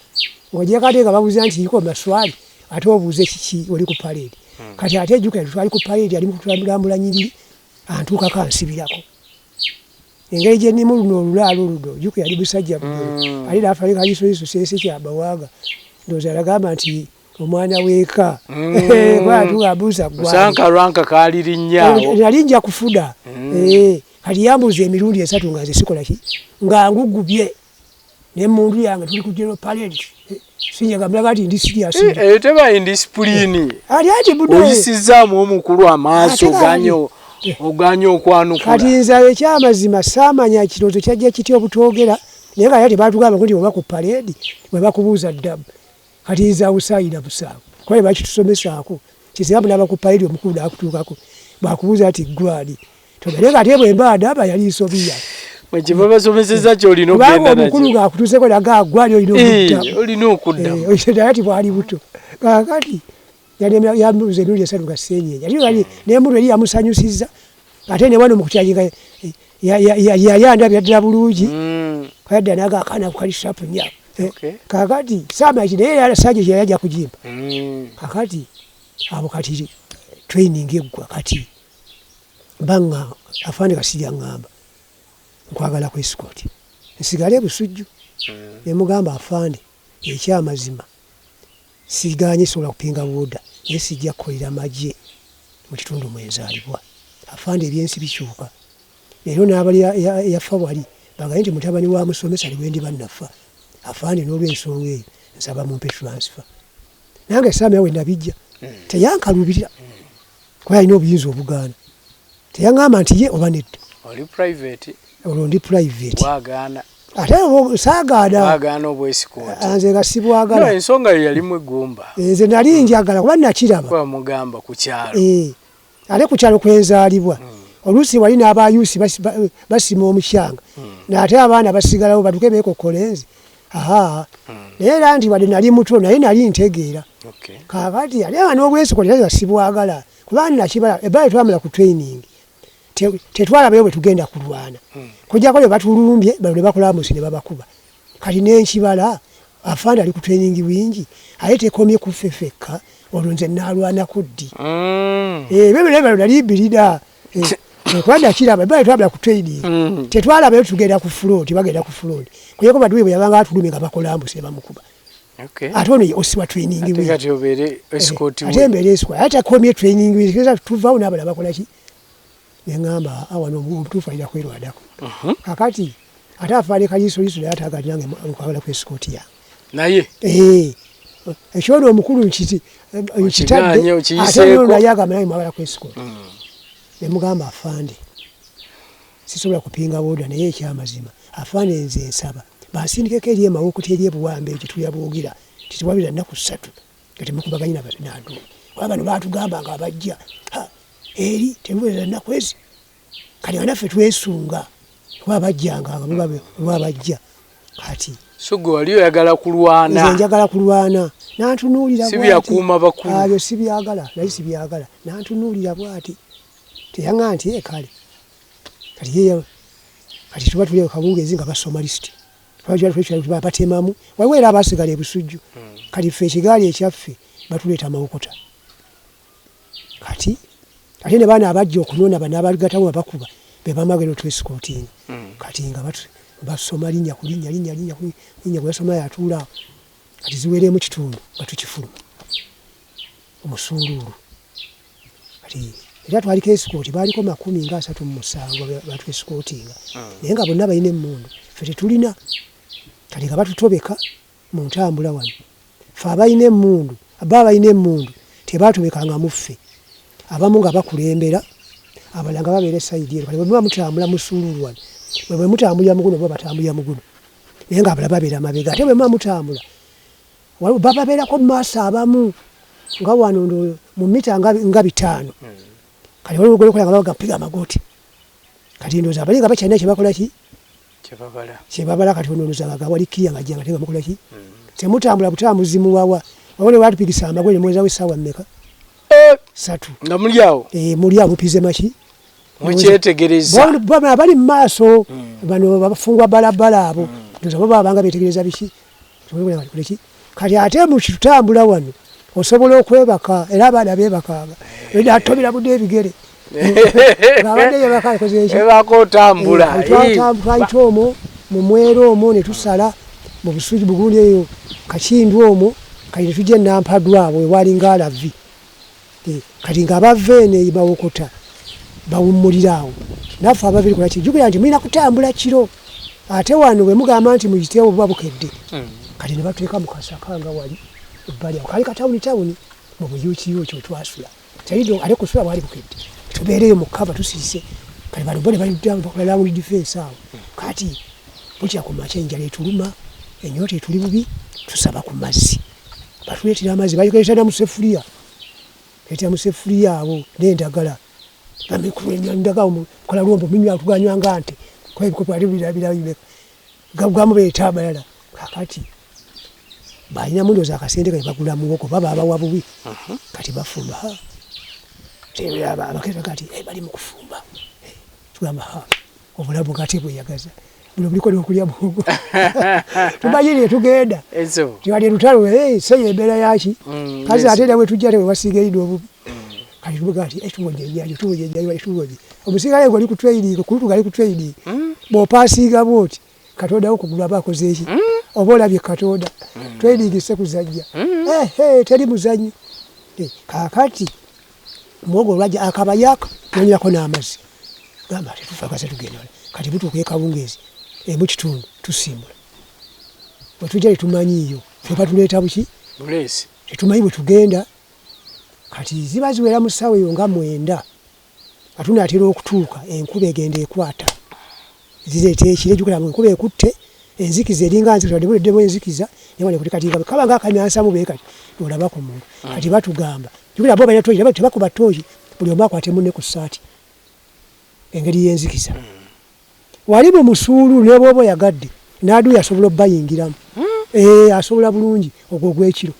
ng'ogyeko ate nga babuuza nti iko maswali, ate obuuze kiki oli ku parade. Kati ate jjukira twali ku parade, ali mu kutulambula nyiriri, antuukako ansibirako. Engeri gye nnimu luno olulaalo luno, jjukira yali musajja mugero. Ali n'afa Kaliisoliiso seese kyabawanga. Ndowooza yagamba nti omwana w'eka. Bw'atuuka ambuuza gwani. Osanka lwanka kaalirinnya awo. Nali nja kufuna. Kati yambuuza emirundi 3 nga nze sikola ki? Nga ngugubye. N'emmundu yange tuli ku general parade. Sinyaga mulaga nti ndi serious. Eyo teba indiscipline. Ali ati budde. Oyisizzaamu omukulu amaaso, oganye okwanukula. Kati nze ekyamazima saamanya kirowoozo kyajja kitya obutwogera, naye nga ate tebatugamba nti oba ku parade bwe bakubuuza ddamu. Kati nze awo saayina musango. Kuba bakitusomesaako. Kisinga munaaba ku parade omukulu n'akutuukako bw'akubuuza nti gwani. Naye nga ate bwe mba ndaba yali nsobi yange. Mwe kye babasomesezza ky'olina Kubanga okugenda nakyo. Omukulu ng'akutuuseko naga gwali olina okuddamu. Olina okuddamu. Naye ati bwali buto. Kaakati yambuuza emirundi 3 nga seenyeenya. Ate yali n'emmundu eri yamusanyusizza. Ate ne wano mu kukyajinga yali andabira ddala bulungi. Kayadda n'aga akaana kali sharp nnyo. Kaakati saamanya ki, naye era sergeant yali ajja kugimpa. Kaakati abo kati training eggwa, kati baŋŋamba, Afande Kasirye aŋŋamba nkwagala ku escort nsigale e Busujju. Ne mugamba, Afande, ekyamazima sigaanye, sobola kupinga order, naye sijja kukolera magye mu kitundu mwe nzaalibwa. Afande, ebyensi bikyuka. Leero n'abali yafa wali bagambe nti mutabani wa musomesa ali bwe ndiba nafa. Afande, n'olw'ensonga eyo nsaba mumpe transfer. Nange saamanya we nabijja. Teyankaluubirira kuba yalina obuyinza obugaana. Teyaŋŋamba nti ye oba nedda. Oli private? Olwo ndi private. Wagaana? Ate saagaana. Wagaana obwesikooti? Nze nga sibwagala. No, ensonga yo yalimu eggumba. Nze nali njagala kuba nakiraba. Kuba mugamba ku kyalo. Ate ku kyalo kwenzaalibwa. Oluusi wali n'abayusi basima omukyanga. Ate abaana basigalawo batuke beekokkola nze. Aha. Naye era nti wadde nali muto naye nali ntegeera. Kaakati ate nga n'obwesikoti era sibwagala. Kuba nakibala ebbali twamala ku training. Tetwalabayo bwe tugenda kulwana. Kujjako bwe batulumbye bano ne bakola amusi ne babakuba. Kati n'enkibala afande ali ku training wingi aye tekomye ku ffe ffekka olwo nze naalwanako ddi? Ebyo byonna bano nali mbirina. Kuba nakiraba ebbali twamala ku training. Tetwalabayo tugenda ku front, bagenda ku front. Kujjako Badru bwe yabanga atulumye nga bakola ambusi ne bamukuba. Ate ono ye osiwa training wing. Ate kati obeere escort we. Ate mbeere escort. Ate takomye training wing. Kigeza tuvaawo n'abalala bakola ki? Ne ŋŋamba, wano omutuufu alina kwerwanako. Kaakati ate afaane kaliisoliiso naye ate agamba nange nkwagala ku escort yange. Naye? Ekyono omukulu nkitadde, ate ono naye agamba nange mwagala ku escort. Ne mugamba afande, sisobola kupinga order naye ekyamazima afande nze nsaba bansindikeko eri e Mawokota eri e Buwambe ekyo tulya bwogera nti tewabira nnaku ssatu nga temukubaganye n'aduumi. Kuba bano baatugamba nga abajja eri temuweza nnaku ezi. Kati nga naffe twesunga kuba bajjanga nga bo abajja. Kati so gwe wali oyagala kulwana? Nze njagala kulwana. Nantunuulira bw'ati. Si byakuuma bakulu. Ebyo sibyagala, nali sibyagala. Nantunuulira bw'ati. Teyaŋŋamba nti ye kale. Kati ye kati tuba tuli akawungeezi nga basoma lisiti. Batemamu. Waliwo era abaasigala e Busujju. Kati ffe ekigaali ekyaffe batuleeta Mawokota. Kati ate ne baana abajja okunona bano abagatamu abakuba be bamagero twesikootinga. Kati nga basoma linnya ku linnya, linnya, linnya ku linnya, gwe basoma yatuula awo. Kati ziweeremu kitundu nga tukifuluma. Omusuuluulu. Kati era twaliko esikooti baaliko 37 batwesikootinga. Naye nga bonna balina emmundu. Ffe tetulina. Kati nga batutobeka mu ntambula wano. Ffe abalina emmundu, bo abalina emmundu tebaatobekanga mu ffe. Abamu nga bakulembera, abalala nga babeera esayidi eno. Kati bwe muba mutambula musuuluulu wano, bwe mutambulira mu guno bo batambulira mu guno. Naye nga abalala babeera mabega. Ate bwe muba mutambula, bababeerako mu maaso abamu nga wano mu mita nga 5. Kati waliwo ogw'okukola nga babaga piga amagooti. Kati ndowooza abali nga bakyalina kye bakola ki? Kyebabala. Kati ono ndowooza nga wali kkiya nga ajja nga tebamukola ki? Temutambula butambuzi muwawa. Wabula batupigisa amagwe ne muwezawo essaawa mmeka? 3. Nga muli awo? Muli awo mupize maki? Mukyetegereza. Abali mu maaso bano bafungwa balabala abo. Ndowooza bo babanga beetegereza biki? Kati ate mu kitambula wano osobola okwebaka era abaana beebakanga. Edda atobera budde ebigere. Ng'abadde yeebaka akoze eki? Yeebaka otambula. Twayita omwo mu mwero omwo ne tusala mu busugi bugundi eyo Kakindu omwo kati ne tujja e Nampadwa awo ewaali Ngaalavi. Kati ng'abava eno e Mawokota bawummulira awo. Naffe abava eri kola ki? Jjukira nti mulina kutambula kiro. Ate wano bwe mugamba nti muyiteewo buba bukedde. Kati ne batuteeka mu kasaka nga wali ebbali awo. Kaali katawuni tawuni mu buyuukiyuuki we twasula. Teyidde ate kusula bwali bukedde. Tubeereyo mu kkava tusirise. Kati bano bo ne baludda bakola round defense awo. Kati bukya ku makya enjala etuluma, ennyonta etuli bubi, tusaba ku mazzi. Batuleetera amazzi, bagaleeta na mu ssefuliya. Leetera mu ssefuliya awo n'endagala. Endagala mukola lwombo munywa tuganywa nga nte. Kuba ebikopo ate birabira gamu beeta amalala. Kaakati balina ndowooza akasente kye bagula muwogo baba abawa bubi. Kati bafumba. Abakeesa kati bali mu kufumba. Tugamba obulamu kati bweyagaza. Buno buliko n'okulya muwogo. Tumanyire tugenda. Tiwali lutalo seyo embeera yaki. Kazi ate era bwe tujja tewe wasiiga erida obubi. Kati tubuga nti tuwonye ennyaanya, tuwonye ennyaanya, tuwonye. Omusiigale ng'oli ku training, ku lutu ng'ali ku training. Bw'opaasiiga bw'oti, Katonda wo kugulu aba akoze ki? Oba olabye Katonda. Training si kuzannya. Teri muzannyo. Kaakati muwogo olwajja akabayaka nonywako n'amazzi. Gamba tetufa kase tugenda wala. Kati butuuka e Kawungeezi mu kitundu tusimbula. Bwe tujja tetumanyiiyo. Ffe batuleeta buki? Buleesi. Tetumanyi bwe tugenda. Kati ziba ziwera mu ssaawa eyo nga 9. Nga tunaatera okutuuka, enkuba egenda ekwata, zireeta ekire. Jjukira mu enkuba ekutte enzikiza, eringa nzikiza, wadde buleddemu enzikiza, naye wano kati kaba nga akamyansamu bwe kati, olaba ku muntu. Kati batugamba, jjukira bo balina tooki, tebakuba tooki, buli omu akwate munne ku ssaati, engeri y'enzikiza. Wali mu musuulu, ne bw'oba oyagadde n'aduuyi asobola obbayingiramu. Ee, asobola bulungi ogwo ogw'ekiro.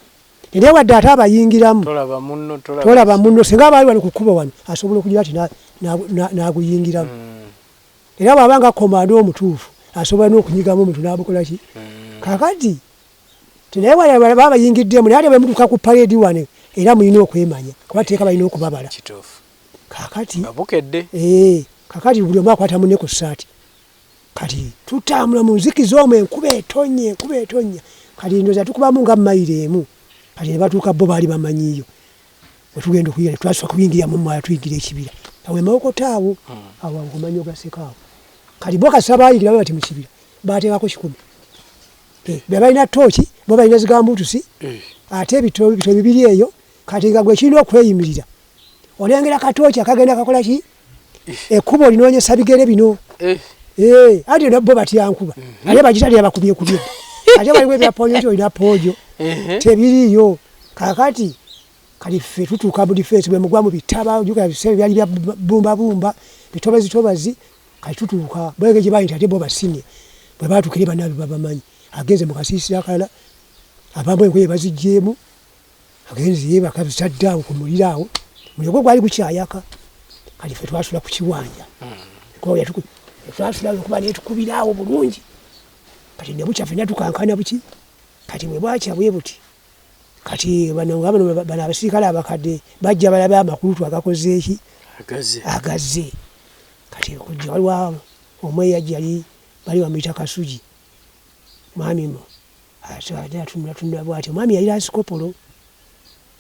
Naye wadde ate abayingiramu, tolaba munno, singa abaali wano ku kkubo wano, asobola okugira ati n'aguyingiramu. Era bw'aba nga komando omutuufu, asobola n'okunyigamu omuntu n'abukola ki. Kakati naye wala baba bayingiddemu, naye ate bwe mutuuka ku parade wano, era mulina okwemanya, kuba tteeka balina okubabala. Kakati ee, kakati buli omu akwata munne ku ssaati. Kati tutambula mu nzikiza omwo, enkuba etonnya, enkuba etonnya. Kati ndowooza tukubamu nga mayiro emu, kati ne batuuka, bo baali bamanyiiyo wetugenda okuyingira. Twasooka kuyingira mu mwala, tuyingira ekibira awo emawokota awo, awo awo kumanyo gaseka awo. Kati bo kasita bayingira bati mu kibira, bateekako 100. Be balina tooki, bo balina zigambuutusi, ate ebito bibiri eyo. Kati nga gwe kirina okweyimirira, olengera katooki akagenda kakola ki, ekkubo olinoonyesa bigere bino. Anti bo batya nkuba, ate bagitalira bakubyekubye, ate waliwo ebya poojo nti olina poojo, tebiriiyo. Kakati kati ffe tutuuka mu defense, bwe mugwa mu bitaba, ojjukira biseera byali bya bumbabumba, bitobazitobazi. Kati tutuuka bwenge gye bali nti ate bo basimye, bwe baatuukire bannaabwe babamanyi, agenze mu kasiisira akalala, abamu engoye baziggyeemu, agenze yeebaka bitadde awo ku muliro awo, omuliro gwo gwali gukyayaka. Kati ffe twasula ku kiwanja, twasula enkuba netukubira awo bulungi. Kati ne bukya ffenna tukankana buki. Kati bwe bwakya bwe buti, kati bano nga bano abasirikale abakadde bajja balabe amakulutu agakoze eki, agazze. Kati okujja waliwo omu eyajja, yali bali bamuyita Kasugi, mwami mu ate atunula tunula bwati. Omwami yali asikopolo,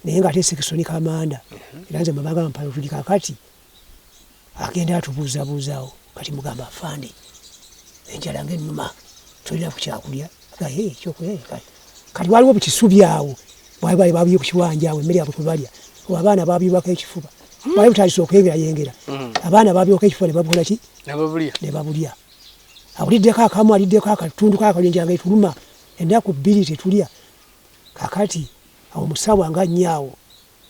naye nga ate section commander, era nze mwebagamba mpalo tuli. Kakati agenda atubuuzabuuzaawo. Kati mugamba, "Afande, enjala nga ennuma, tolina ku kyakulya?" Ekyokulya, kati waliwo bukisubi awo, bwali bali babuye ku kiwanja awo, emmere yabwe kwebalya. Abaana babyubako ekifuba, bwali butandise okwengerayengera. Abaana babyuka ekifuba ne babukola ki, ne babulya. Awuliddeko akamu, aliddeko akatundu kakalo, enjala nga etuluma, ennaku 2 tetulya. Kakati awo musawa nga nnyaawo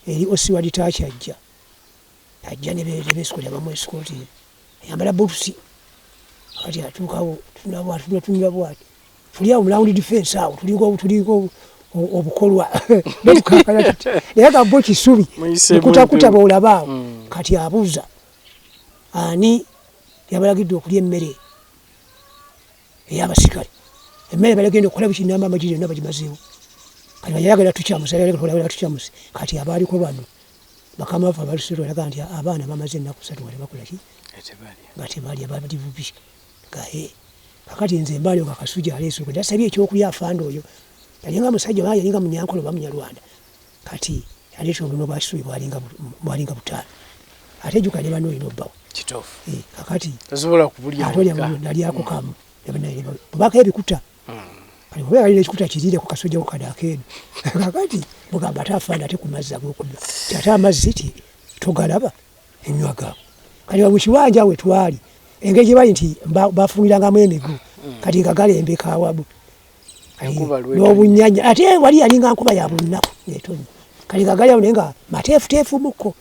eri OC wa detach ajja, ajja ne besikooti, abamwesikooti, ayambala butusi. Kati atuukawo, tunula bwati, tuli awo mu round defense awo, tulinga obukolwa betukakala tuti, naye nga bo kisubi mukutakuta bwolaba awo. Kati abuuza, "Ani yabalagidde okulya emmere ey'abasikale? Emmere balagenda okukola biki?" Namba amagye yonna bagimazeewo. Kati bayagala tukyamusa, tukyamusa. Kati abaaliko bano bakama baffe abalusero balaga nti abaana bamaze ennaku 3 nga tebakola ki, nga tebalya, bali bubi gaye. Kakati nze mbaali nga Kasuja aleese okwe nasabye ekyokulya. Afande oyo yalinga musajja oba yalinga Munyankole oba Munyarwanda. Kati aleeta obuno bwa kisubi, bwalinga butaano, ate jjuka ne bano olina obbawo. Kakati nalyako kamu, bubako ebikuta. Kati bwe balina ekikuta kiriire ku kasujja ku kano akeeno. Kakati mugamba, "Ate afande, ate ku mazzi ag'okunywa?" Ti, "Ate amazzi ti togalaba, enywa gaabo." Kati mu kiwanja we twali, engeri gye bali nti bafungirangamu emigo, kati nga galembeka awamu n'obunyanya, ate wali yalinga nkuba ya buli lunaku etonya. Kati nga gali awo, naye nga mateefuteefumukko,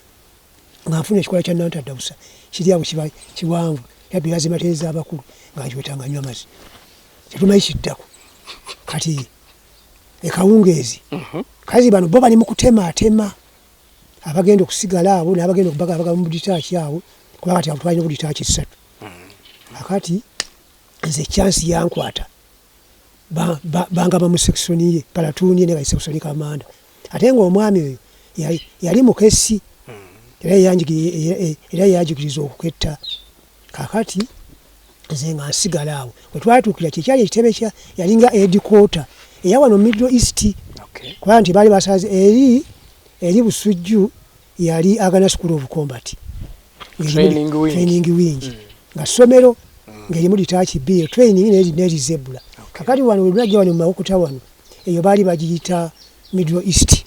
nga nfuna ekikola kya nantadawusa kiri awo, kiba kiwanvu, yabirazimateeza abakulu, nga nkiweta nga nywa amazzi, tetumanyi kiddako. Kati ekawungeezi, kazi bano bo bali mu kutematema abagenda okusigala awo n'abagenda okubagabaga mu detach awo, kuba kati awo twalina obudetach ssatu. Akati nze chance yankwata, bangaba mu section ye, platoon ye, naye section commander, ate ng'omwami oyo yali mukesi, era yanjigiriza okuketta. Kakati nze nga nsigala awo wetwatuukira, kyekyali ekitebe kya yalinga headquarter eya wano Middle East, kuba nti baali basaze eri Busujju, yali Agana School of Combat Training Wing, nga ssomero ng'erimu detach bbiri, training n'eri zebula. Kakati wano welunajja wano mu Mawokota wano, eyo baali bagiyita Middle East.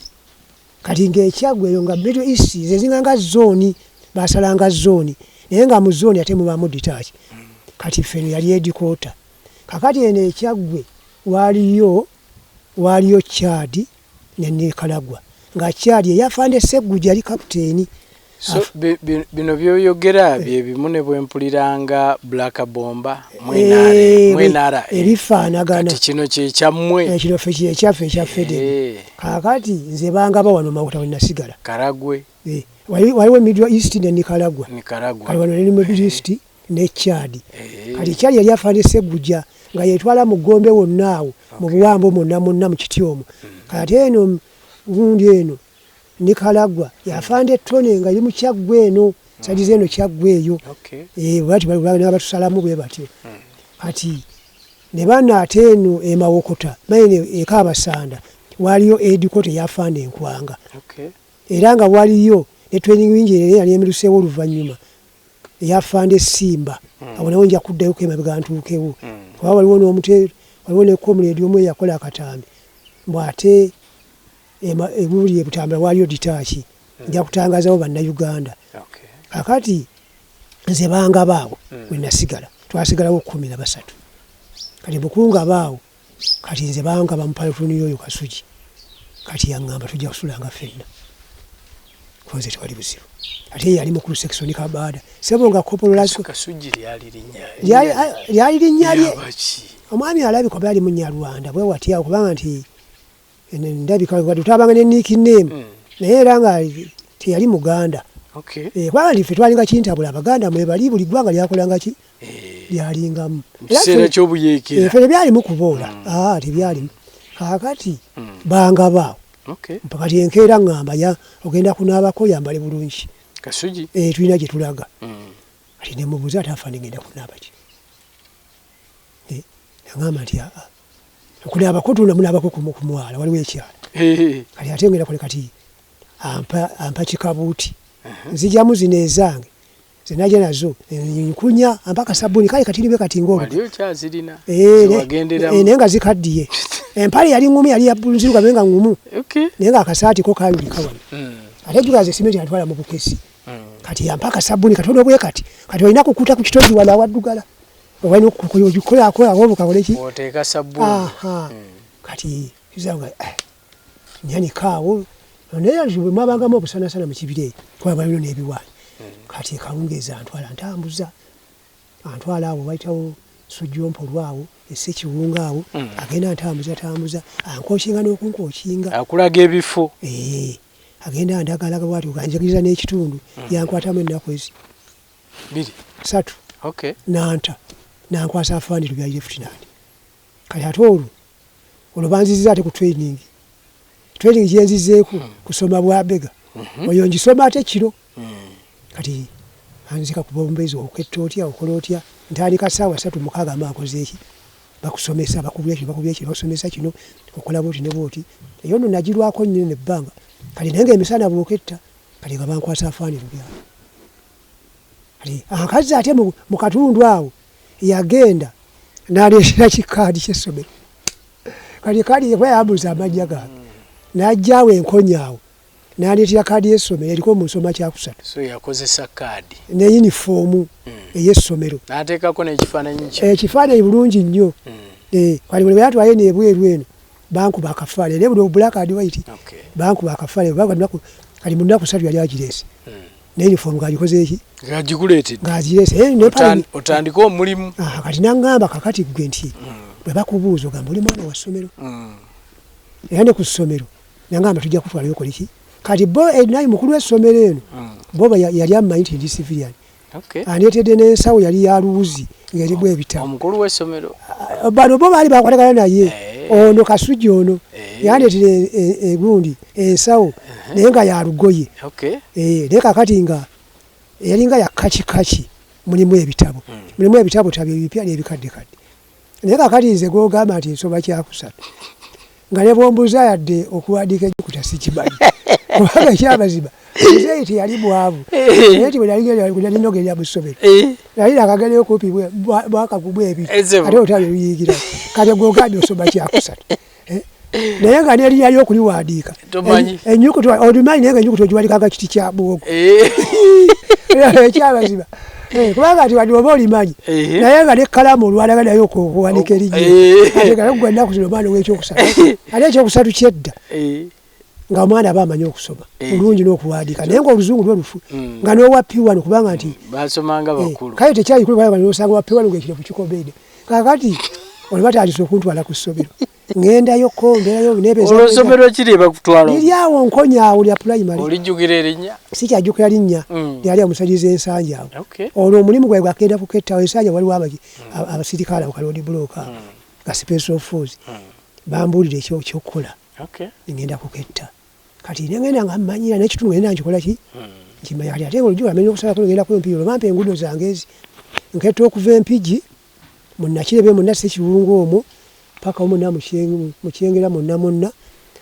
Kati ng'ekyaggwe eyo nga Middle East ze zinganga zone. Basalanga zooni, naye nga mu zooni ate mubaamu detach. Kati ffe eno yali headquarter. Kakati eno e Kyaggwe waaliyo waaliyo Chad ne Nicaragua, nga Chad ye y'afande Ssegujja yali kapiteeni. So bino byoyogera bye bimu ne bwe mpuliranga Black Bomber mu NRA. Ebifaanagana. Kati kino kye kyammwe. Eh, kino ffe kye kyaffe ekya Federo. Kaakati nze bangaba wano Mawokota we nasigala. Karagwe. Eh, waliwo Middle East ne Nicaragua. Nicaragua. Kati wano ne Middle East ne Chad. Kati Chad yali afande Ssegujja nga yetwala mu Gombe wonna awo mu Buwambo mwonna mwonna mu kiti omwo. Kati eno gundi eno Nicaragua yafande Tony nga eri mu Kyaggwe eno sadi z'eno Kyaggwe eyo. Eh, bwati batusalamu bwe batyo. Kati ne bano ate eno e Mawokota maye e Kabasanda waliyo headquarter eyafande Nkwanga. Era nga waliyo ne training wing era yali emiruseewo oluvannyuma eyafande Simba. Awo nawo nja kuddayo ko emabega ntuukewo. Kuba waliwo n'omute, waliwo ne comrade omu eyakola akatambi mbu ate ebuli e Butambala waliyo detach. Nja kutangazawo Bannayuganda. Kakati nze bangaba awo we nasigala, twasigalawo 13. Kati bukungaba awo, kati nze bangaba mu platoon y'oyo Kasugi. Kati yaŋŋamba tujja kusulanga ffenna, ko nze tewali buzibu. Ate ye yali mukulu section Kabaada. Ssebo nga Corporal Kasugi lyali linnya. Lyali linnya lye. Omwami alabika oba yali Munyarwanda bwe watya awo, kubanga nti ndabika wadde twabanga ne nickname, naye era nga teyali Muganda. Kubanga nti ffe twalinga kintabula, Abaganda mwebali, buli ggwanga lyakolanga ki lyalingamu. Mu kiseera ky'obuyeekera. Ffe tebyalimu kuboola. Ah, tebyalimu. Kaakati bangaba awo. Kati enkeera ŋŋamba ya ogenda kunaabako yambale bulungi. Kasugi. Tulina gye tulaga. Kati ne mubuuza ate afande ngenda kunaaba ki? Naŋŋamba nti aa okunaabako tuna munaabako ku mwala waliwo ekyala. Kati ate ngenda kole kati ampa kikabuuti. Nzijamu zino ezange. Ze najja nazo nkunya, ampa akasabbuuni kale katini bwe kati ng'oluga. Wali okyazirina? Zewagenderamu. Naye nga zikaddiye. Empale yali ŋŋumu, yali ya nzirugavu naye nga ŋŋumu. Naye ng'akasaati ko kaayulika wano. Ate jjukira nze simenti yantwala mu bukesi. Kati yampa akasabbuuni katono bwe kati. Kati olina kukuta ku kitogi wano awaddugala. Oba olina okukolako kakole ki? Oteeka sabbuuni. Kati nga nyanika awo. Naye bwe mwabangamu obusanasana mu kibira eyo, kuba waliwo n'ebiwaanyi. Kati ekawungeezi antwala ntambuza. Antwala awo wayitawo Sojjompolwa awo, e Ssekiwunga awo, agenda ntambuza tambuza, ankookinga n'okunkookinga. Akulaga ebifo. Agenda andagalaga bw'atyo anjigiriza n'ekitundu, yankwatamu ennaku ezi 2 3. Nanta, nankwasa afande Lubyali Lieutenant. Kati ate olwo banzizza ate ku training. Training gye nzizeeko kusoma bwabega. Oyo ngisoma ate kiro. Kati anzika ku bombezi oketta otya, okola otya, ntandika ssaawa 3:06 mba nkoze eki? Bakusomesa, bakubya kino, bakubya kino, bakusomesa kino, okola bw'oti ne bw'oti. Eyo nno nagirwako nnyo ebbanga. Kati naye ng'emisana bw'oketta, kati nga bankwasa afande Lubyali. Kati akazzi ate mu katundu awo yagenda n'aleetera kikaadi ky'essomero. Kati kaadi kuba yambuuza amannya gange. N'ajja awo enkonyi awo n'aleetera kaadi y'essomero eriko mu nsoma kyakusatu. So yakozesa kaadi. Ne yunifoomu ey'essomero. N'ateekako n'ekifaananyi kye. Ekifaananyi bulungi nnyo. Kati bwe yantwala eno ebweru eno bankuba akafaananyi naye buno black and white. Bankuba akafaananyi kati mu nnaku 3 yali agireese. Ne yunifoomu ng'agikoze ki? Ng'agikuleetedde. Ng'agireese. Otandike omulimu. Kati n'aŋŋamba kakati ggwe nti bwe bakubuuza ogamba oli mwana wa ssomero. Era ne ku ssomero n'aŋŋamba tujja kutwalayo okole ki? Kati bo naye mukulu w'essomero eno bo yali amumanyi nti ndi civilian. Andeetedde n'ensawo yali ya luwuzi ng'erimu ebitabo. Omukulu w'essomero. Bano bo baali bakwatagana naye. Ono Kasujja ono yandeetera egundi ensawo naye nga ya lugoye. Naye kaakati nga yalinga ya kakikaki mulimu ebitabo. Mulimu ebitabo tabyo ebipya n'ebikaddekadde. Naye kaakati nze gw'ogamba nti nsoma kyakusatu nga ne bw'ombuuza yadde okuwandiika ennyukuta sikimanyi. Kubanga ekyamazima muzeeyi teyali mwavu. Naye nti bwe nali nogerera mu ssomero nali nakagerayo kumpi mwaka gumu ebiri ate otali oluyingira. Kati gw'ogambye osoma kyakusatu. Naye nga n'erinnya ly'okuliwandiika ennyukuta olimanyi naye nga ennyukuta ogiwandiika nga kiti kya muwogo. Ekyabazima kubanga ati wadi oba olimanyi naye nga nekkalaamu olwalaga naye okuwanika erinnya ate nga gwe ennaku zino omwana ow'ekyokusatu ate ekyokusatu kyedda nga omwana aba amanyi okusoma bulungi n'okuwandiika naye ng'oluzungu lwe lufu nga n'owa P1 kubanga nti basomanga bakulu kale tekyali kulu kubanga nosanga wa P1 ng'ekirevu kikomeede. Kaakati olwo batandise okuntwala ku ssomero ŋŋendayo ko mbeerayo nebeeza. Olwo ssomero ki lye bakutwala? Liri awo Nkonya awo lya pulayimale. Olijjukira erinnya? Sikyajjukira linnya, lyali awo Musajjiza Ensanja awo. Olwo omulimu gwange gwakenda kuketta awo Ensanja waliwo abasirikale awo kaloodi bulooka awo ga special force bambuulira ekyokukola ŋŋenda kuketta. Kati ne ŋŋenda nga mmanyira n'ekitundu ŋŋenda nkikola ki nkimanya. Kati ate ng'olujja amenya okusalako ŋŋenda ku Mpigi olwo bampa enguudo zange ezi nketta okuva e Mpigi mu Nakirebe mwonna Ssekiwunga omwo paka mwonna mu Kyengera mwonna mwonna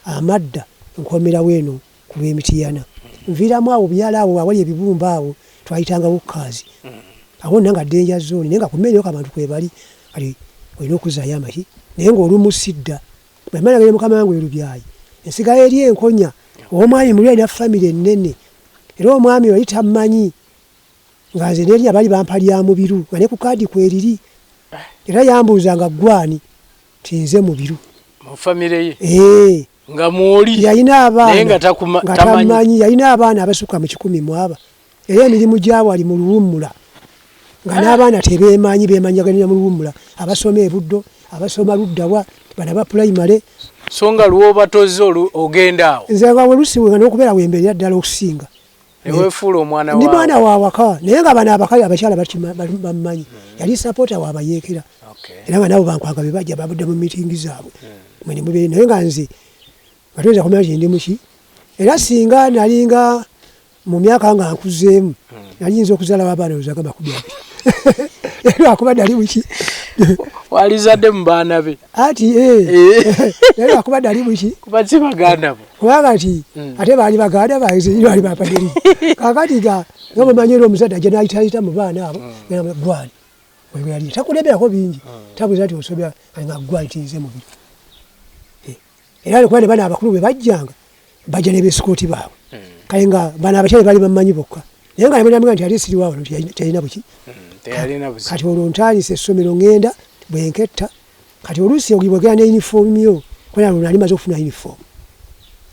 amadda nkomerawo eno ku lw'e Mityana. Nviiramu awo byalo awo awali ebibumbe awo twayitangawo Kaazi awo wonna nga danger zone naye nga ku mmeeri yokka abantu kwebali kati olina okuzzaayo amaki naye ng'olumu sidda. Bwe mmala ngenda mukama wange e Lubyayi nsigala eri e Nkonya ow'omwami muli alina famire ennene era omwami yali tammanyi nga nze n'erinnya baali bampa lya Mubiru nga ne ku kaadi kweriri era yambuuza nga ggwe ani nti nze Mubiru. Mu famire ye? Eeh. Nga mwoli Yalina abaana naye nga nga tamanyi yalina abaana abasukka mu kikumi mu aba era emirimu gyawali mu luwummula nga n'abaana tebeemanyi beemanyaganira mu luwummula abasoma e Buddo abasoma ludda wa bano aba pulayimale. So nga lw'oba tozze ogenda awo? Nze nga oluusi n'okubeera wembeerera ddala okusinga. Ne weefuula omwana Ndi mwana wa waka naye nga bano abakazi abakyala bammanyi. Yali sapota wa bayeekera era nga nabo bankwanga be bajja babudde mu miitingi zaabwe mwe ne mubeera naye nga nze nga toyinza kumanya nti ndi muki era singa nalinga mu myaka nga nkuzeemu nali nyinza okuzaalawo abaana ndowooza nga 20 lwakuba nali muki walizadde mu baana be ati naye lwakuba nali muki kuba si baganda bo kubanga nti ate baali baganda bange baali bampadde kakati nga nga bwemanyi era omuzadde ajja n'ayitaayita mu baana abo gwani weyali takulemerako bingi tabuuza nti osomera nga gwani nti nze mubiri era kuba ne bano abakulu bwe bajjanga bajja ne beesikooti baabwe kale nga bano abakyala baali bamumanyi bokka naye nga namugamba nti ate siriwo wano teyalina buki kati olwo ntandise essomero ŋŋenda bwe nketta kati oluusi bwogenda ne yunifoomu yo kubanga olwo nali maze okufuna yunifoomu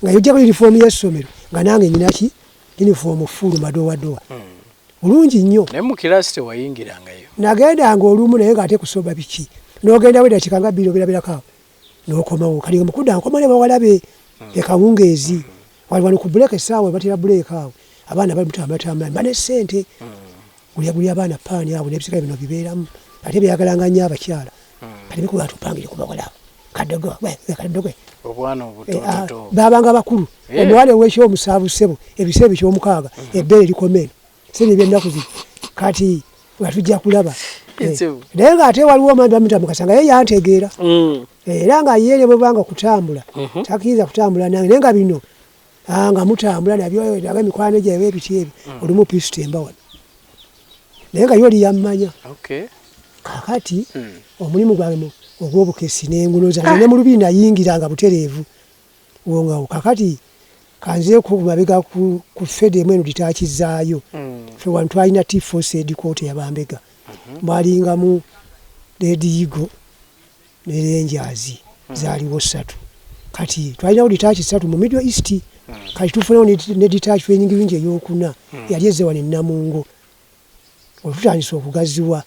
nga yojjako yunifoomu y'essomero nga nange nyina ki yunifoomu fuulu madowadowa bulungi nnyo. Naye mu kiraasi tewayingirangayo? Nagendanga olumu naye ng'ate kusoma biki n'ogendawo eddakiika nga bbiri obeerabeerako awo n'okomawo kati nga mukudda nkoma ne bawala be ekawungeezi wali wano ku buleeka essaawa batera buleeka awo abaana bali mutambulatambula mba ne ssente gulya gulya abaana paani awo n'ebisigala bino bibeeramu ate byagalanga nnyo abakyala kati bikuba tupangire ku bawala abo kadogo kadogo obwana obutototo babanga bakulu omuwala ow'ekyomusanvu ssebo ebiseera ekyomukaaga ebbeere likoma eno si bye by'ennaku zino kati nga tujja kulaba naye ng'ate waliwo omwami bamuyita Mukasa nga ye yantegeera era nga ye ne bwebanga kutambula takkiriza kutambula nange naye nga bino nga mutambula nabyo nga emikwano gyabwe ebiti ebyo olumu pisito emba wano naye nga ye oli yammanya kakati omulimu gwange ogw'obukessi n'enguno zange ne mu lubiri nayingira nga butereevu wongawo kakati kanzeeko ku mabega ku, ku fedemu eno ditaakizaayo mm. fe wano twalina t force headquarter yabambega mm -hmm. mwalingamu Red Eagle ne Rangers mm. zaaliwo ssatu kati twalinawo ditaaki ssatu mu Middle East mm. kati tufunawo ne ditaaki training wing eyokuna mm. yali ezze wano e Namungo Olutandise okugaziwa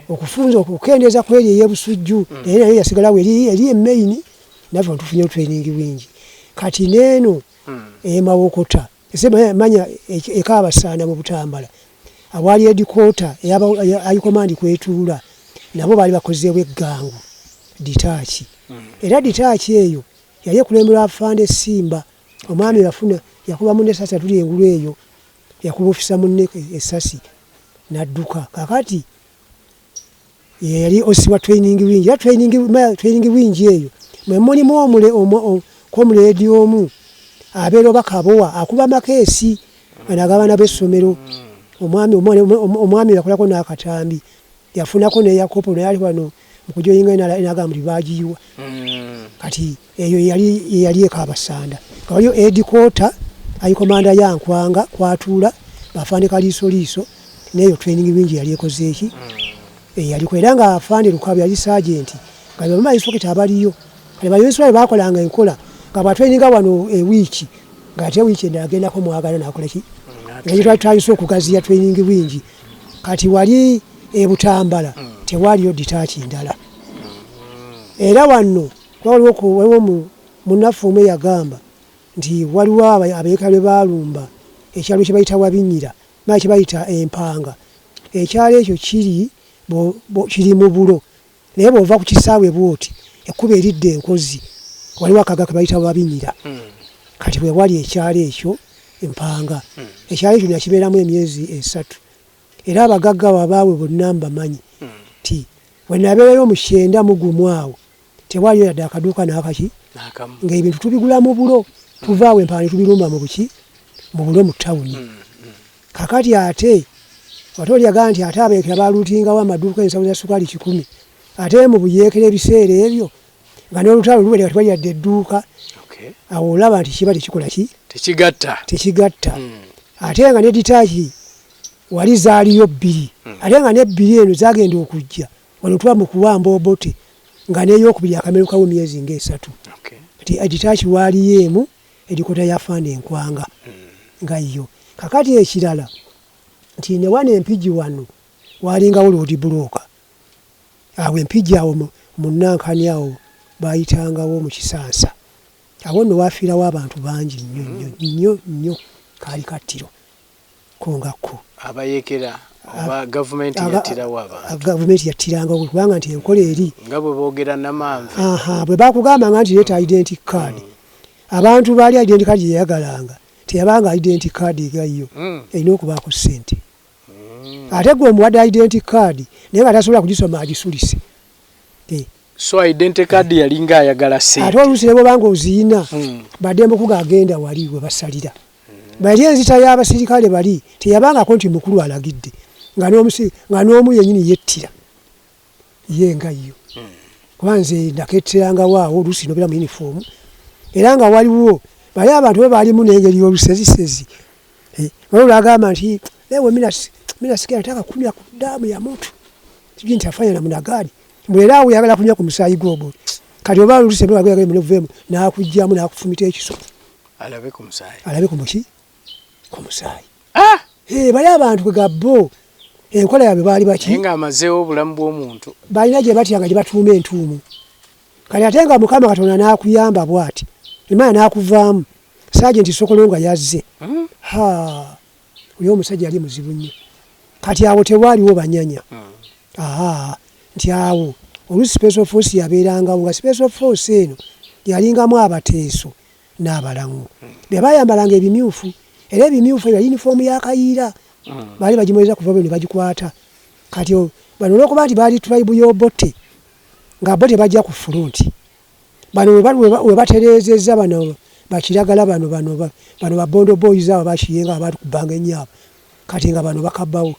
okufunza okukendeeza ku eri ey'ebusujju mm. naye nayo yasigalawo eri eri emeyini naffe tufunyewo training wingi kati neeno mm. emawokota ese manya ekaabasaana mu Butambala awaali edikoota eyayikomandi kwetuula nabo baali bakozeewo eggangu ditaaki mm. era ditaaki eyo yali ekulemberwa afande Simba omwami yafuna yakuba munne essasi atuli engulu eyo Yakuba ofisa munne essasi n'adduka. Kaakati ye yali OC wa training wing era training, training wing eyo mwe mulimu omule komuleedi omu abeera oba kabowa akuba makeesi gano ag'abaana b'essomero. Omwami omwami yakolako n'akatambi yafunako n'eya kopo naye ali wano mu kujoyinga NRA n'agamba nti baagiyiwa. Kati Eyo yali yeyali e Kabasanda nga waliyo headquarter ayi komanda ya Nkwanga kwatuula Bafande Kaliisoliiso, n'eyo training wing yali ekoze eki? Yaliko era nga Afande Lukwago yali sergeant, nga be ba inspector abaliyo. Kati ba inspector bakolanga enkola nga bw'atraininga wano ewiiki, ng'ate wiiki endala agendako mwagala n'akola ki? Nga twali tutandise okugaziya training wing. Kati wali e Butambala tewaliyo detach ndala. Era wano waliwo munnaffe omu eyagamba nti waliwo abeekala lwe baalumba ekyalo kye bayita Wabinyira, mala kye bayita Empanga. Ekyalo ekyo kiri mu bulo, naye bw'ova ku kisaawe bw'oti ekkubo eridda Enkozi waliwo akaga ke bayita Wabinyira. Kati we wali ekyalo ekyo Empanga. Ekyalo ekyo nakibeeramu emyezi 3. Era abagagga abo abaabwe bonna mbamanyi nti we nabeerayo mu 91 awo tewaliyo yadde akaduuka n'akaki, ng'ebintu tubigula mu bulo, tuva awo Empanga ne tubirumba mu buki, mu bulo mu tawuni. Kakati ate oli yagamba nti ate abeekera baaluutingawo amaduuka ensawo za sukaali 100, ate mu buyeekera ebiseera ebyo nga n'olutalo luwera tewali yadde edduuka. Awo olaba nti kiba tekikola ki? Tekigatta. Tekigatta. Ate nga ne ditaaki wali zaaliyo 2, ate nga n'ebbiri eno zaagenda okujja wano tuba mu kuwamba Obote nga n'eyokubiri akamerukawo emyezi nga 3. Kati editaaki waaliyo emu edikota ya Afande Nkwanga nga yo. Kakati ekirala nti ne wano Empigi wano waalingawo road block. Awo Empigi awo mu Nankani awo baayitangawo mu Kisansa. Awo nno waafiirawo abantu bangi nnyo nnyo nnyo nnyo, kaali kattiro ko nga ko. Abayeekera oba gavumenti yattirawo abantu? Gavumenti yattirangawo kubanga nti enkola eri nga bwe boogera Namanve. Bwe bakugambanga nti leeta identity card, abantu baali identity card gye yayagalanga teyabanga identity card nga yo, erina okubaako ssente. Ate gwe omuwadde identity card naye nga tasobola kugisoma agisulise. So identity card yalinga ayagala ssente. Ate oluusi ne bw'oba ng'oziyina, badde mbukuga agenda wali we basalira. Bali enzita y'abasirikale bali teyabangako nti mukulu alagidde, nga n'omu yennyini yettira ye nga yo. Kuba nze naketterangawo awo oluusi n'obeera mu yunifoomu, era nga waliwo bali abantu bo baalimu n'engeri y'olusezisezi. Waliwo lw'agamba nti lewe mina sikia nataka kunywa ku damu ya mtu, sijui nitafanya namna gani. Mbu era awo yagala kunywa ku musaayi gw'omuntu. Kati oba oluusi muveemu n'akuggyamu n'akufumita ekiso. Alabe ku musaayi. Alabe ku muki? Ku musaayi. Bali abantu kwe gabbo enkola yaabwe baali baki? Naye ng'amazeewo obulamu bw'omuntu. Balina gye batya nga gye batuuma entuumu. Kati ate nga Mukama Katonda n'akuyamba bw'ati, Emmanuel n'akuvaamu, Sergeant Sokolo nga yazze. Ha! Oyo omusajja yali muzibu nnyo. Kati awo tewaaliwo banyanya. Nti awo oluusi Special Force yabeerangawo, nga Special Force eno yalingamu abateeso n'abalango. Be baayambalanga ebimyufu, era ebimyufu ebyo yali yunifoomu ya Kayiira. Baali bagimweza kuva bwe ne bagikwata. Kati bano olw'okuba nti baali tribe y'Obote, nga bo tebajja ku front. Bano we batereezezza bano bakiragala bano bano bano ba Bondo Boys abo bakiyenga abaatukubanga ennyo abo. Kati nga bano bakabbawo.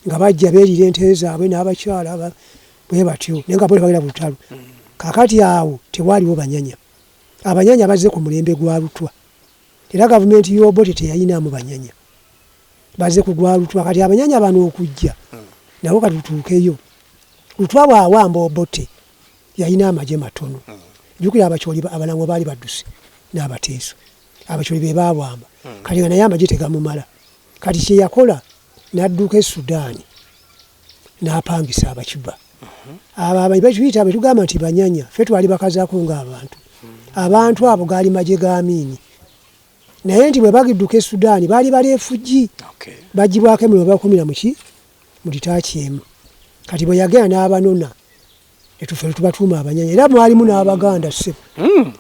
Nga bajja beeriira ente zaabwe n'abakyala bwe batyo, naye nga bo tebagenda ku lutalo. Kaakati awo tewaaliwo banyanya. Abanyanya bazze ku mulembe gwa Lutwa. Era gavumenti y'Obote teyayinaamu banyanya. Bazze ku gwa Lutwa. Kati abanyanya bano okujja nabo katutuukeyo. Lutwa bw'awamba Obote yalina amagye matono. Jjukira Abacholi abalango baali badduse n'Abateeso. Abacholi be baawamba. Kati nga naye amagye tegamumala. Kati kye yakola n'adduka e Sudan n'apangisa Abacuba. Abo betuyita be tugamba nti banyanya, ffe twali bakazaako ng'abantu. Abantu abo gaali magye ga Amini. Naye nti bwe bagidduka e Sudan baali baleefugi. Baggyibwako emirimu babakumira mu ki? Mu litaaki emu. Kati bwe yagenda n'abanona etufe tubatuuma abanyanya, era mwalimu n'Abaganda ssebo.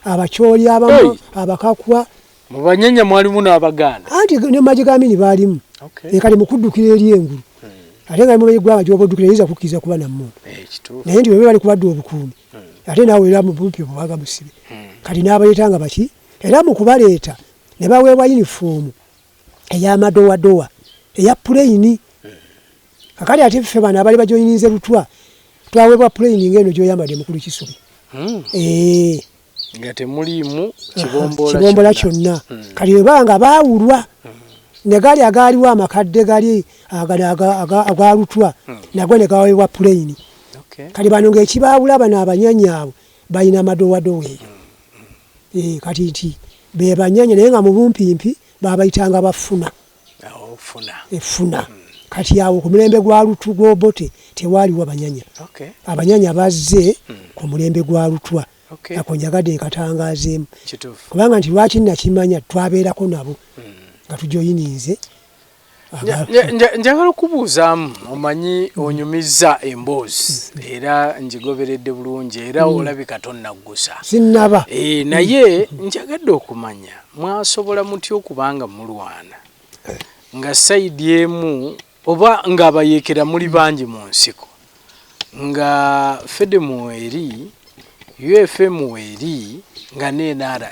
Abacholi abamu, Abakakwa. Mu banyanya mwalimu n'Abaganda. Anti ne magye ga Amini baalimu. Kati mu kuddukira eri engulu. Ate nga mu eggwanga gy'oba oddukira eyinza kukkiriza kuba na mmundu. Naye nti bwe bali kubadde obukuumi. Ate naawe era mu bumpi bubanga musibe. Kati n'abaleeta nga baki? Era mu kubaleeta ne baweebwa yunifoomu ey'amadowadowa eya puleyini. Kakati ate ffe bano abali bajoyininze Lutwa twaweebwa puleyini ng'eno gy'oyambadde mukulu Kisubi. Nga temuliimu kibombola kyonna. Kati bwe baba nga baawulwa. Ne gali agaaliwo amakadde gali aga Lutwa nago ne gaweebwa puleyini. Kati bano ng'ekibaawula bano Abanyanya abo balina madowadowa eyo. Kati nti be Banyanya, naye nga mu bumpimpi babayitanga bafuna. Efuna. Kati awo ku mulembe gwa Lutu gw'Obote tewaaliwo Banyanya. Abanyanya bazze ku mulembe gwa Lutwa. Ako njagadde nkatangaazeemu kubanga nti lwaki nakimanya twabeerako nabo nga tujoyininze. Njagala okubuuzaamu, omanyi onyumizza emboozi era ngigoberedde bulungi era olabika tonnaggusa. Sinnaba. Naye njagadde okumanya mwasobola mutya okubanga mulwana nga side emu oba ng'abayeekera muli bangi mu nsiko, nga FEDEMU weeri, UFM weeri, nga ne NRA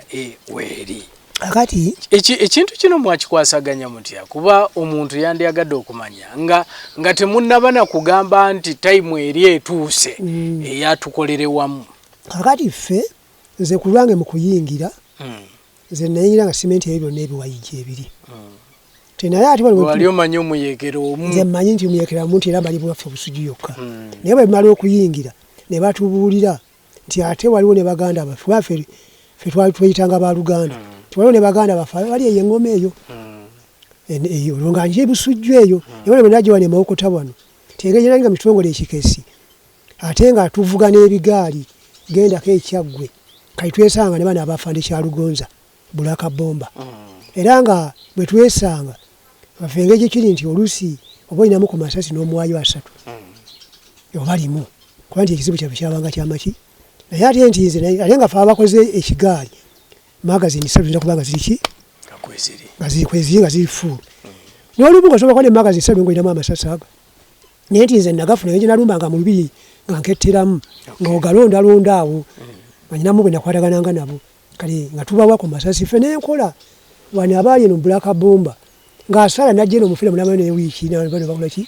weeri. Akati Ekintu kino mwakikwasaganya mutya? Kuba omuntu yandyagadde okumanya nga temunnaba na kugamba nti time eri etuuse eyatukolere wamu. Kakati ffe, nze ku lwange mu kuyingira, nze nayingira nga simenti ebyo byonna ebiwayi gyebiri. Naye ate wali omanyi omuyekera omu. Nze mmanyi nti omuyekera omu, nti era bali bwaffe Busujju yokka. Naye bwe bimala okuyingira ne batubuulira nti ate waliwo ne baganda baffe, kuba ffe twali tweyitanga baluganda, nti waliwo ne baganda baffe bali eyo eŋŋoma eyo eyo, olwo nga nje Busujju eyo. Naye bwe najja wano e Mawokota wano, nti engeri gye nali nga mu kitongole ekikesi ate nga tuvuga n'ebigaali gendako ekyaggwe, kati twesanga ne bano abafande Kyalugonza Black Bomber. Era nga bwe twesanga baffe, engeri gye kiri nti oluusi oba olinamu ku masasi n'omuwaayo 3 oba 1, kuba nti ekizibu kyaffe kyabanga kyamaki. Naye ate nti nze ate nga ffe abakoze ekigaali, magazine 3 ziyinza kuba nga ziri ki, nga ziri kweziri, nga ziri full. N'olumu nga osobola kuba ne magazine 3 ng'olinamu amasasi ago. Naye nti nze nagafuna engeri gye nalumbanga mu lubiri nga nketteramu, ng'ogalondalonda awo nga nyinamu bwe nakwatagananga nabo. Kale nga tubawa ku masasi ffe n'enkola wano abaali eno Black Bomber ng'asala najja eno omufiira munamayo n'ewiiki bano bakola ki.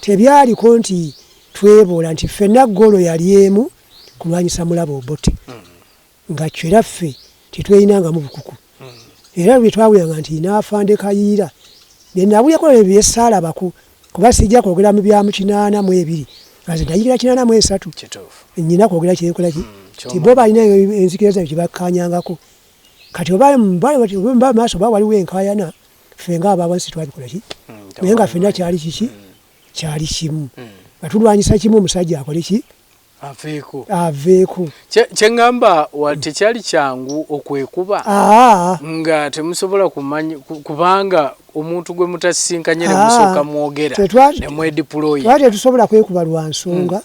Tebyaliko nti tweboola, nti ffenna goal yali emu, kulwanyisa mulaba Obote. Nga kyo era ffe tetweyinangamu bukuku. Era bwe twawuliranga nti n'afande Kayiira, bye nawulirako ebyo byesaalabako, kuba sijja kwogera mu bya mu 82, nga nze nayingira 83, nnyina kwogera kyenkola ki ti bo balina enzikiriza gye bakkaanyangako. Kati oba maaso oba waliwo enkaayana, ffe ng'abawansi twabikola ki, naye nga ffenna kyali kiki, kyali kimu, nga tulwanyisa kimu, omusajja akole ki, aveeko. Aveeko. Kyeŋŋamba tekyali kyangu okwekuba nga temusobola kumanya, kubanga omuntu gwe mutasisinkanye ne musooka mwogera ne mwedeploy. Twali tetusobola kwekuba lwa nsonga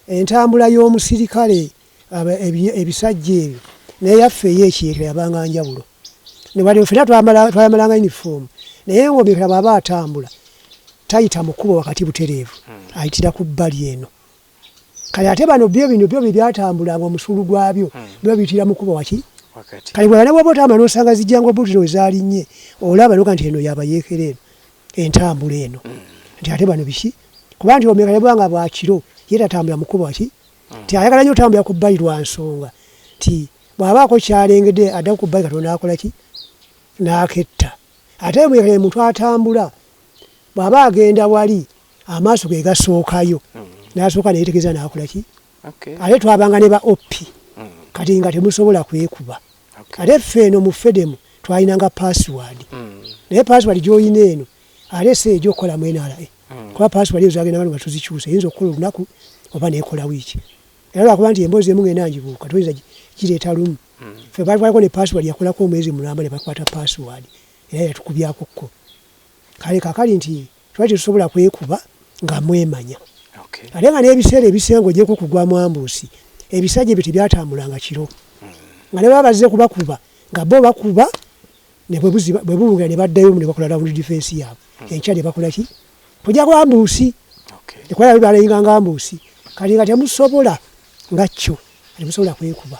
entambula y'omusirikale ebisajja ebyo neyaffe ey'ekiyekera yabanga njawulo. Newali ffenna twayambalanga uniform, naye ng'omuyekera bw'aba atambula tayita mu kkubo wakati butereevu, ayitira ku bbali eno. Kale ate bano byo bino byo bye byatambulanga omusuulu gwabyo byo biyitira mu kkubo waki. Kale bw'aba bw'oba otambula n'osanga zijjango buutu zino we zaalinnye, olaba noga nti eno yabayeekera, eno entambula eno, nti ate bano biki, kuba nti omuyekera bwanga bwa kiro ye tatambula mu kkubo waki, nti ayagala nnyo otambulira ku bbali lwa nsonga nti bw'abaako kyalengedde adda ku bbali katono n'akola ki, n'aketta. Ate omuyekera ye muntu atambula bw'aba agenda wali amaaso ge gasookayo, n'asooka neyetegereza n'akola ki. Ate twabanga ne ba OP, kati nga temusobola kwekuba. Ate ffe eno mu FEDEMU twalinanga password, naye password gy'olina eno ate si ejja okukola mu NRA, kuba password ezo zagenda nga tuzikyusa, eyinza okukola olunaku oba nekola wiiki. Era lwakuba nti emboozi emu ngenda ngibuuka, toyinza gireeta lumu. Ffe batwaliko ne password yakolako omwezi mulamba ne bakwata password era yatukubyako kko. Kale kakali nti twali tetusobola kwekuba nga mwemanya. Ate nga n'ebiseera ebisinga ng'ogyeko okugwa mu ambush, ebisajja ebyo tebyatambulanga kiro, nga ne baba bazze kubakuba nga bo bakuba ne bwe buwungira ne baddayo ne bakola round defense yaabwe. Enkya ne bakola ki, kujjako ambush ekuba balayinganga ambush. Kati nga temusobola nga kyo temusobola kwekuba.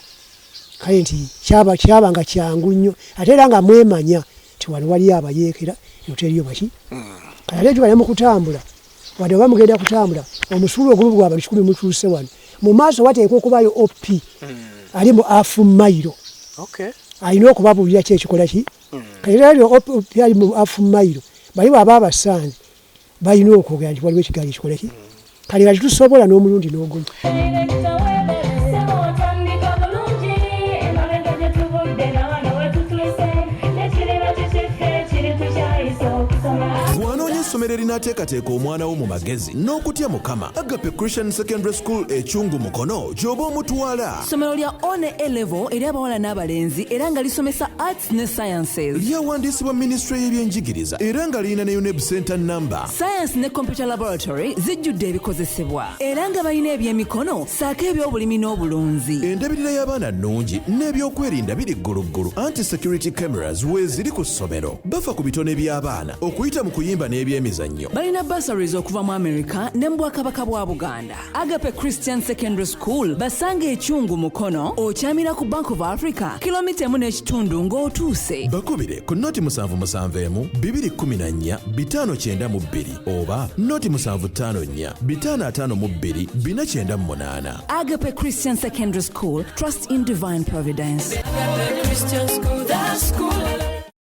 Kale nti kyabanga kyangu nnyo, ate era nga mwemanya nti wano waliyo abayeekera, eno teriyo baki. Kati ate ekyo mu kutambula, wadde oba mugenda kutambula omusuulu ogumu gwa bantu 100 mutuuse wano mu maaso, wateekwa okubaayo OP ali mu half mile. Alina okubabuulira ki ekikola ki. Kati era mu afu mayiro bali bwaba abasanze balina okwogera nti waliwo ekigaali ekikola ki. Kale nga tetusobola n'omulundi n'ogumu. Bw'anoonya essomero erinaateekateeka omwana wo mu magezi n'okutya Mukama, Agape Christian Secondary School e Kyungu Mukono gy'oba omutwala. Ssomero lya O ne A level eri abawala n'abalenzi era nga lisomesa Arts ne Sciences. Lyawandiisibwa minisitule y'ebyenjigiriza era nga lirina ne UNEB Center number. Science ne Computer Laboratory zijjudde ebikozesebwa era nga balina ebyemikono ssaako eby'obulimi n'obulunzi. Endabirira y'abaana nnungi n'ebyokwerinda biri gguluggulu anti security cameras weeziri ku ssomero. Bafa ku bitone by'abaana okuyita mu kuyimba n'ebyemizannyo. Balina bursaries okuva mu America ne mu Bwakabaka bwa Buganda. Agape Christian Secondary School basanga ekyungu Mukono okyamira ku Bank of Africa kilomita emu n'ekitundu ng'otuuse. Bakubire ku noti 771 214 592 oba noti 754 552 498. Agape Christian Secondary School, trust in divine providence. Agape Christian School, the school.